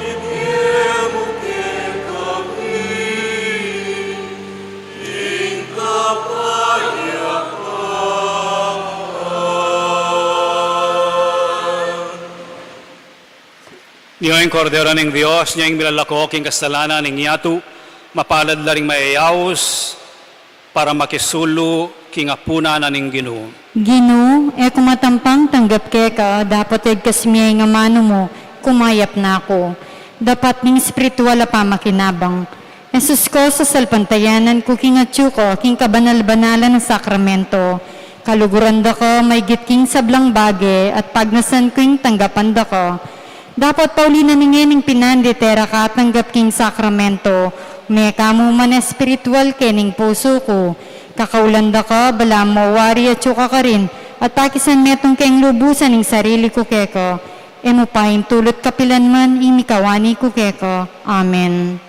ibie mu kekami ing kapayapan. Nia ing Kordero ning Dios, nia ing milalako king kasalanan ning yatu, mapalad la ring mayayaus para makisulu king apunan ning Ginu. Ginu, e ku matampang tanggap keka, dapot egkas mi ing amanu mu, kumayap na ku. Dapat ning espiritual a pamakinabang. Jesus ko, sasalpantayanan ku king atyu ka king kabanal-banalan a sakramento. Kaluguran da ka maigit king sablang bage at pagnasan ku ing tanggapan da ka. Dapot pauli na mi ngening pinandit e ra ka tanggap king sakramento, meka mu man espiritual kening pusu ku. Kakaulan da ka, balamu wari atyu ka karin, at pakisan metung keng lubusan ing sarili ku keka. E mu paintulut kapilan man ing mikawani ku keka. Amen.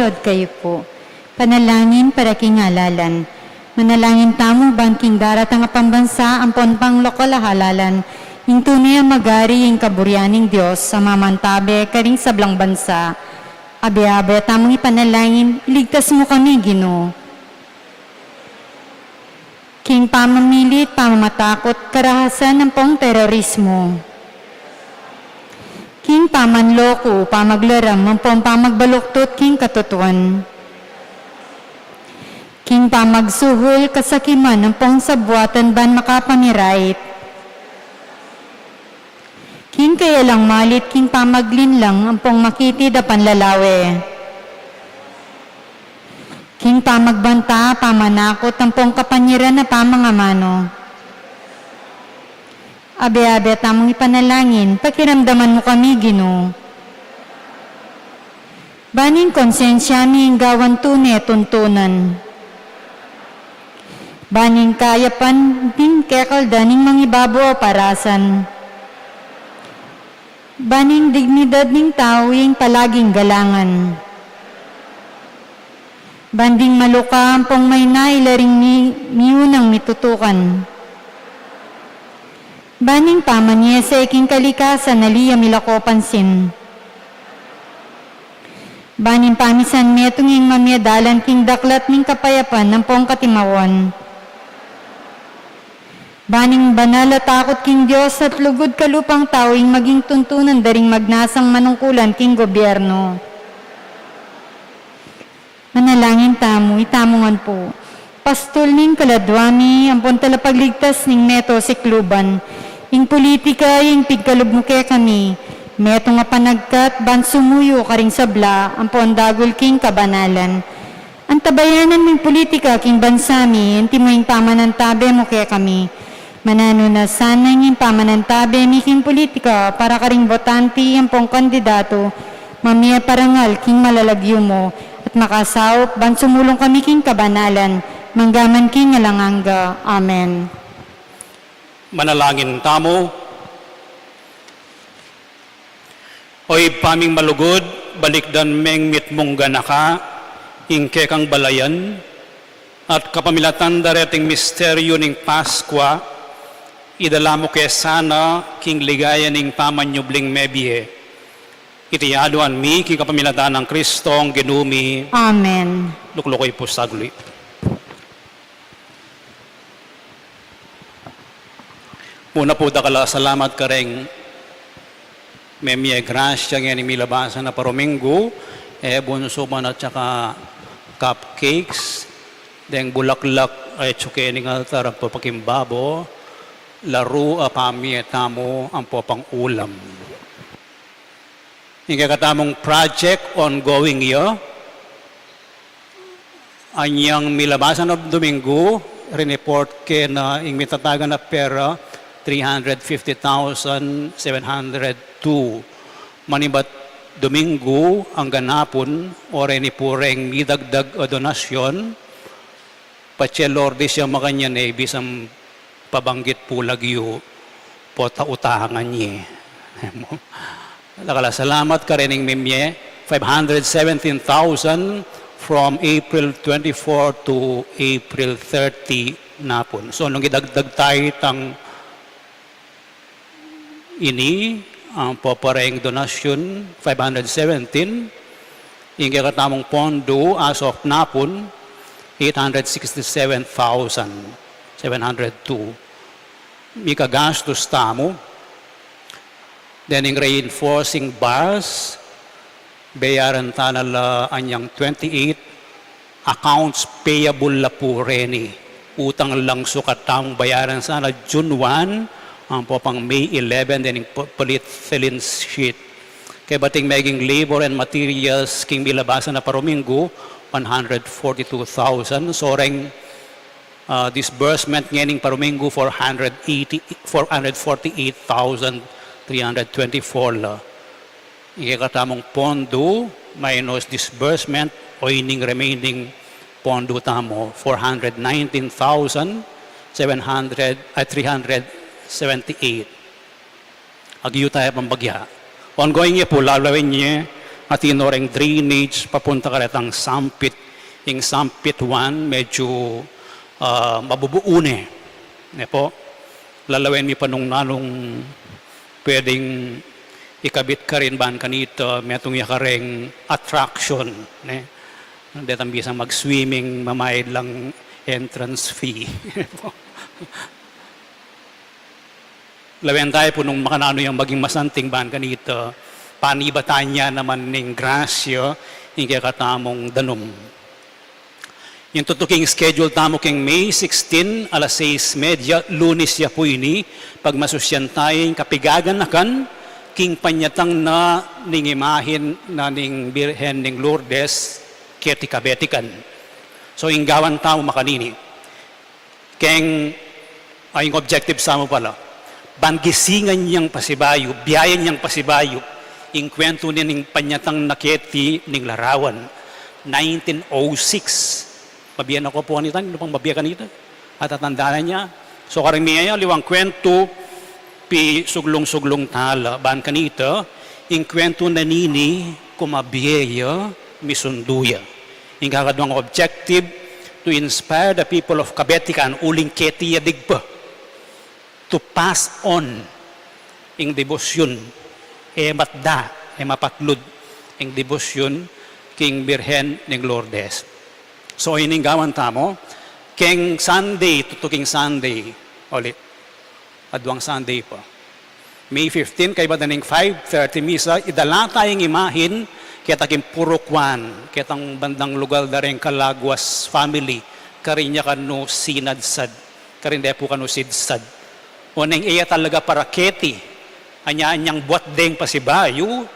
Lord, kayu pu. Panalangin para king halalan. Manalangin tamu ban king daratang a pambansa ampon panglokal a halalan, ing tune a magari ing kaburian ning Dios a mamantabe karing sablang bansa. Abe-abe tamung ipanalangin, iligtas mu kami, Ginu. King pamamilit, pamamatakut, karahasan ampong terorismo. King pamanloko, pamaglaram ampong pamagbaluktut king katutuan. King pamagsuhul, kasakiman ampong sabuatan ban makapamirait. King kayalang malit, king pamaglinlang ampong makitid a panlalawe. King pamagbanta, pamanakut ampong kapanyaran a pamangamanu. Abe-abe tamung ipanalangin, pakiramdaman mu kami, Ginu. Ban ing konsensya mi ing gawan tune tuntunan. Ban ing kayapan ding kekaldan ning mangibabo a parasan. Ban ing dignidad ning tau ing palaging galangan. Ban ding maluka ampong maina ila ring mi-, miunang mitutukan. Ban ing pamanyese king kalikasan ali a milako pansin. Ban ing pamisan metung ing mamie dalan king daklat ning kapayapan ampong katimawan. Ban ing banal a takut king Dios at lugud kalupang tau ing maging tuntunan da ring magnasang manungkulan king gobyerno. Manalangin tamu, itamu ngan pu. Pastul ning kaladua mi, ampon talapagligtas ning meto sikluban. Ing pulitika, ing pigkalub mu kekami. Metung a panagkat, ban sumuyu karing sabla, ampon dagul king kabanalan. Antabayanan mu ing pulitika king bansa mi, antimo ing pamanantabe mu kekami. Mananu na sana ing pamanantabe mi king pulitika para karing botante ampong kandidatu, mamie parangal king malalagyu mu, at makasaup ban sumulung kami king kabanalan, mangga man king alang angga. Amen. Manalangin tamu. O Ibpa ming malugud, balikdan meng mitmung ganaka ing kekang balayan, at kapamilatan da reting misteryu ning Paskua, idala mu ke sana king ligaya ning pamanyubling mebie. Iti aduan mi king kapamilatan nang Kristong Ginu mi. Amen. Lukluku yu pu saglit. Muna pu, dakal a salamat kareng memie grasya ngening milabasan a paruminggu, e bunsu man at saka cupcakes, deng bulaklak a atyu keni king altar ampo pakimbabo, laru a pamie tamu ampo pangulam. Ing kekatamung project ongoing ya. Anyang milabasan a Duminggu, riniport ke na ing mitatagan a pera, three hundred fifty thousand seven hundred two. Manibat Duminggu, anggang apun, o reni pu reng midagdag a donasyon, patse Lourdes ya makanyan e, bisang pabanggit pu lagyu, pota utangan ye. Dakal a salamat karening memie, five hundred seventeen thousand from April twenty-four to April thirty napun. So, nung idagdag tayu itang ini, ampo pareng donasyun, five hundred seventeen, ing kekatamung pondo, as of napun, eight hundred sixty-seven thousand seven hundred two. Mika gastus tamu, then ing reinforcing bars, bayaran tana la anyang twenty-eight, accounts payable la pu reni. Utang lang sukat tamung bayaran sana June one, ampo pang May eleven, then ing pa-, palit selling sheet. Kaya bating meging labor and materials king milabasan a paruminggu, one hundred forty-two thousand. So reng, ah, disbursement ngening paruminggu, four hundred eighty, four hundred forty-eight thousand three hundred twenty-four la. Ing kekatamung pondo minus disbursement, o ining remaining pondo tamu, four hundred nineteen thousand seven hundred, ay, three hundred seventy-eight. Agyu taya pang bagya. Ongoing ya pu, lalawen ye, atin no reng drainage papunta karetang sampit. Ing sampit one, medyo, ah, mabubuu ne. Ne po? Lalawen mi pa nung nanung pwedeng ikabit karin ban kanita, metung ya kareng attraction, ne? Detang bisang mag-swimming, mamayad lang entrance fee. Lawen tayu pu nung makananu yang maging masanting ban kanita, panibatan ya naman ning grasya ing kekatamung danum. Ing tutuking schedule tamu keng May sixteen, alas sais medya, Lunes ya pu ini, pagmasusyan tayu ing kapigaganakan king panyatang na ning imahin na ning Birhen ning Lourdes keti Kabetikan. So, ing gawan tamu makanini. Keng, ay, ing objective tamu pala, ban gisingan yang pasibayu, biayan yang pasibayu ing kwentu ning panyatang na keti ning larawan, nineteen oh six. Mabie na ku pu kanita, nung pang mabie kanita, atatandanan ya. So, karing mie ya, aliwang kwentu, pisuglung-suglung tala ban kanita, ing kwentu na nini, kumabie ya, misundu ya. Ing kakaduang objective, to inspire the people of Kabetikan, uling keti ya digpa, to pass on ing debosyun, e matda, e mapatlud ing debosyun king Birhen ning Lourdes. So, ini ing gawan tamu, keng Sunday, tutuking Sunday, uli, aduang Sunday pa. May fifteen, kaybat na ning five thirty misa, idala taya ing imahin keta king Purok One, ketang bandang lugal da reng Calaguas family, karin ya kanu sinadsad, karin de pu kanu sidsad. Oneng e ya talaga para keti, anya anyang buat deng pasibayu,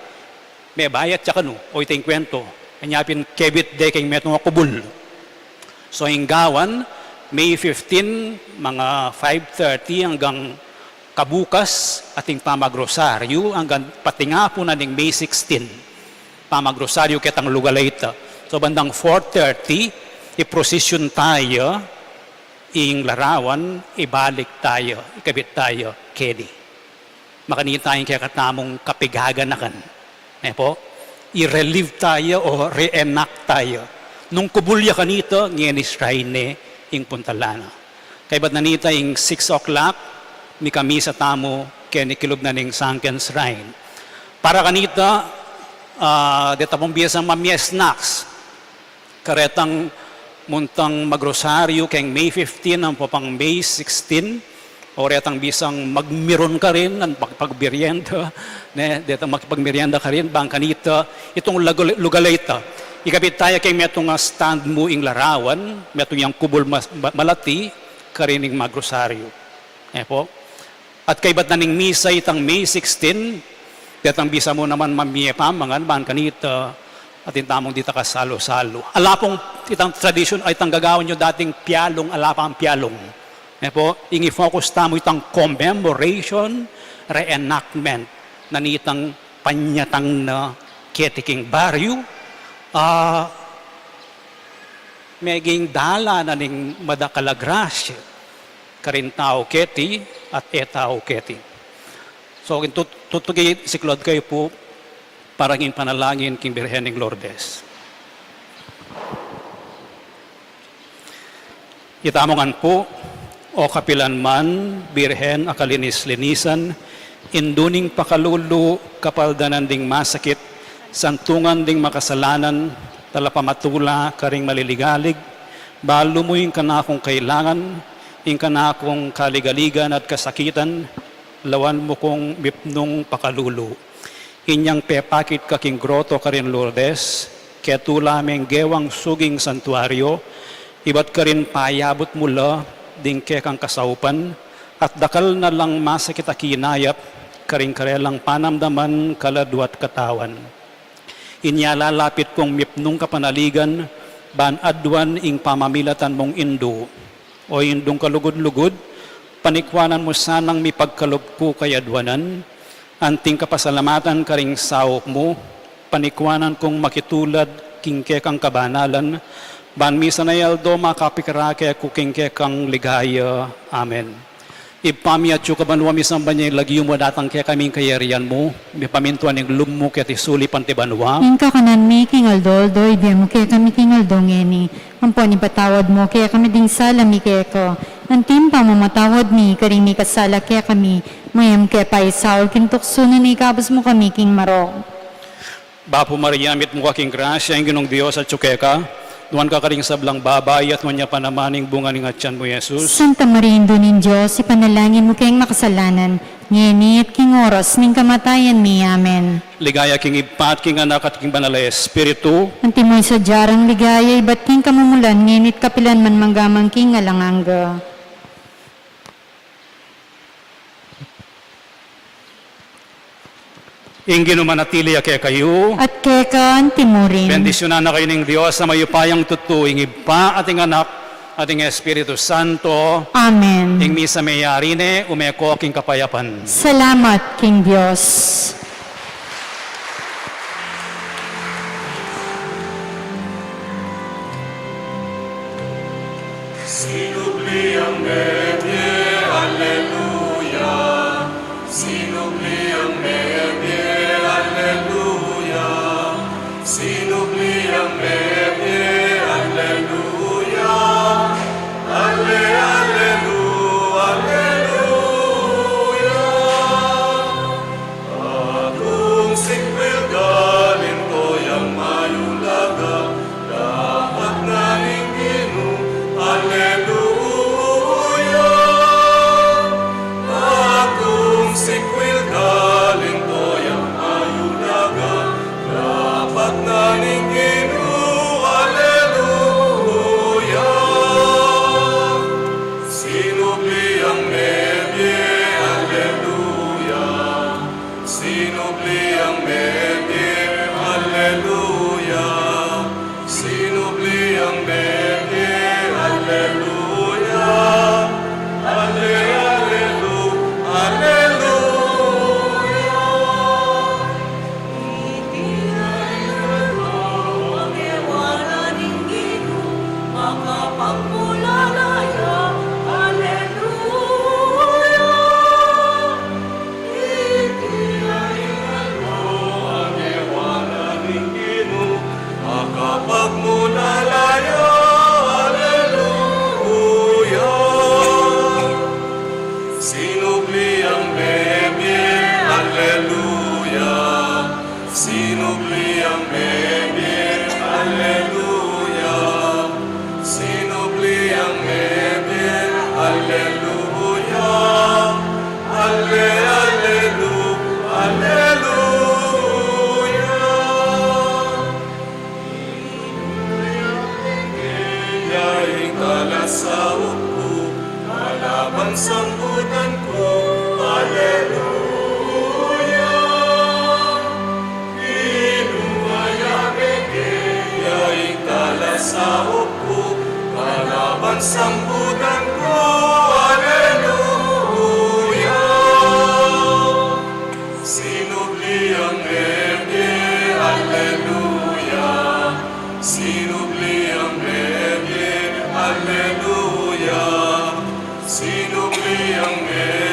mebayat ya kanu, o ita ing kwentu, anya pin kebit de keng metung a kubul. So, ing gawan, May fifteen, mga five thirty anggang kabukas, ating pamagrosaryu, anggang patingapu na ning May sixteen, pamagrosaryu ketang lugal a ita. So, bandang four thirty, iprosesyon taya, ing larawan, ibalik taya, ikabit taya keni. Makanita ing kekatamung kapigaganakan. Ne po? I-relive taya o reenact taya nung kubul ya kanita, ngeni shrine ne ing puntalan na. Kaybat na nita ing six o'clock, mikamisa tamu keni kilub na ning Sunken Shrine. Para kanita, ah, deta pung bisang mamie snacks, karetang muntang magrosaryu keng May fifteen ampo pang May sixteen, o retang bisang magmirun karin, nung pag-, pagmerienda, ne, detang makipagmerienda karin, ban kanita, itung lagu-, lugal a ita. Ikabit taya keng metung a stand mu ing larawan, metung yang kubul mas-, ma-, malati, karin ing magrosaryu. E po? At kaybat na ning misa itang May sixteen, detang bisa mu naman mamie pamangan, ban kanita, atin tamung dita kasalu-salu. Ala pung itang tradisyon, ay itang gagawan yu dating pialung, ala pang pialung. E po, ing i-focus tamu itang commemoration, reenactment, na nitang panyatang na keti king baryu, ah, meging dalan na ning madakal a grasya karing tau keti at e tau keti. So, tut-, tutuki siklaud kayu pu para king panalangin king Birhen ning Lourdes. Itamu ngan pu, O kapilan man, Birhen a kalinis-linisan, Indu ning pakalulu, kapaldanan ding masakit, Santungan ding makasalanan, Talapamatula karing maliligalig, Balu mu ing kanakung kailangan, Ing kanakung kaligaligan at kasakitan, Lawan mu kung mipnung pakalulu. Inyang pepakit ka king groto karin Lourdes, ketula meng gewang suging santuario, ibat karin payabut mu la ding kekang kasaupan, at dakal na lang masakit a kinayap karing karelang panamdaman, kaladua at katawan. Inya lalapit kung mipnung kapanaligan, ban aduan ing pamamilatan mung Indu. O Indung kalugud-lugud, panikwanan mu sanang mipagkalub ku kayaduanan, anting kapasalamatan karing saup mu, panikwanan kung makitulad king kekang kabanalan, ban misan a aldo makapikit ku king kekang ligaya. Amen. Ibpa mi atsu ka banua, misamban ya ing lagyu mu, datang kekami ing kayarian mu, mipamintuan ing lub mu keti sulip anti banua. Ing kakanan mi king aldo-aldo ibie mu kekami king aldo ngeni, ampon ipatawad mu kekami ding sala mi keka, anti ing pamamatawad mi karing mikasala kekami, manga e mu ke paisaul king tuksu, nune ikabus mu kami king marok. Bapu Maria, mitmu ka king grasya, ing Ginung Dios atsu keka, nuan ka karing sablang babai, at nuan ya pa naman ing bunga ning atian mu, Jesus. Santa Maria, Indu ning Dios, ipanalangin mu keng makasalanan, ngeni at king oras ning kamatayan mi. Amen. Ligaya king Ibpa, at king Anak, at king Banal a Espiritu. Antimo ing sadya rang ligaya ibat king kamumulan, ngeni at kapilan man, mangga man king alang angga. Ing Ginu manatili ya kekayu. At keka antimurin. Bendisyunan na kayu ning Dios a mayupayang tutu, ing Ibpa at ing Anak at ing Espiritu Santo. Amen. Ing misa meyari ne, ume ko king kapayapan. Salamat king Dios. Sinubli ang mebie, aleluya. Sinubli ang mebie, aleluya. Sinubli ang mebie, aleluya. Ale, alelu, aleluya. Atung sikwil galing toyang mayulaga, dapat na ning Ginu, aleluya. Atung sikwil galing toyang mayulaga, dapat na ning Ginu, aleluya. Sinubli ang mebie, aleluya. Sinubli ang mebie, aleluya. Sinubli ang mebie, aleluya. Ale, alelu, aleluya. Iti ya ing aldo a mewana ning Ginu, makapagmulala ya, aleluya. Iti ya ing aldo a mewana ning Ginu, makapagmulala ya, aleluya. Sinubli ang mebie, aleluya. Sinubli ang mebie, aleluya. Sinubli ang mebie, aleluya. Ale, alelu, aleluya. Ya ing kalasaup ku, kalaban sangkutan ku, aleluya. Ginu, ayabe ke, ya ing kalasaup ku, kalaban sangkutan ku, aleluya. Sinubli ang mebie, aleluya. Sinubli ang mebie, aleluya. Sinubli ang mebie,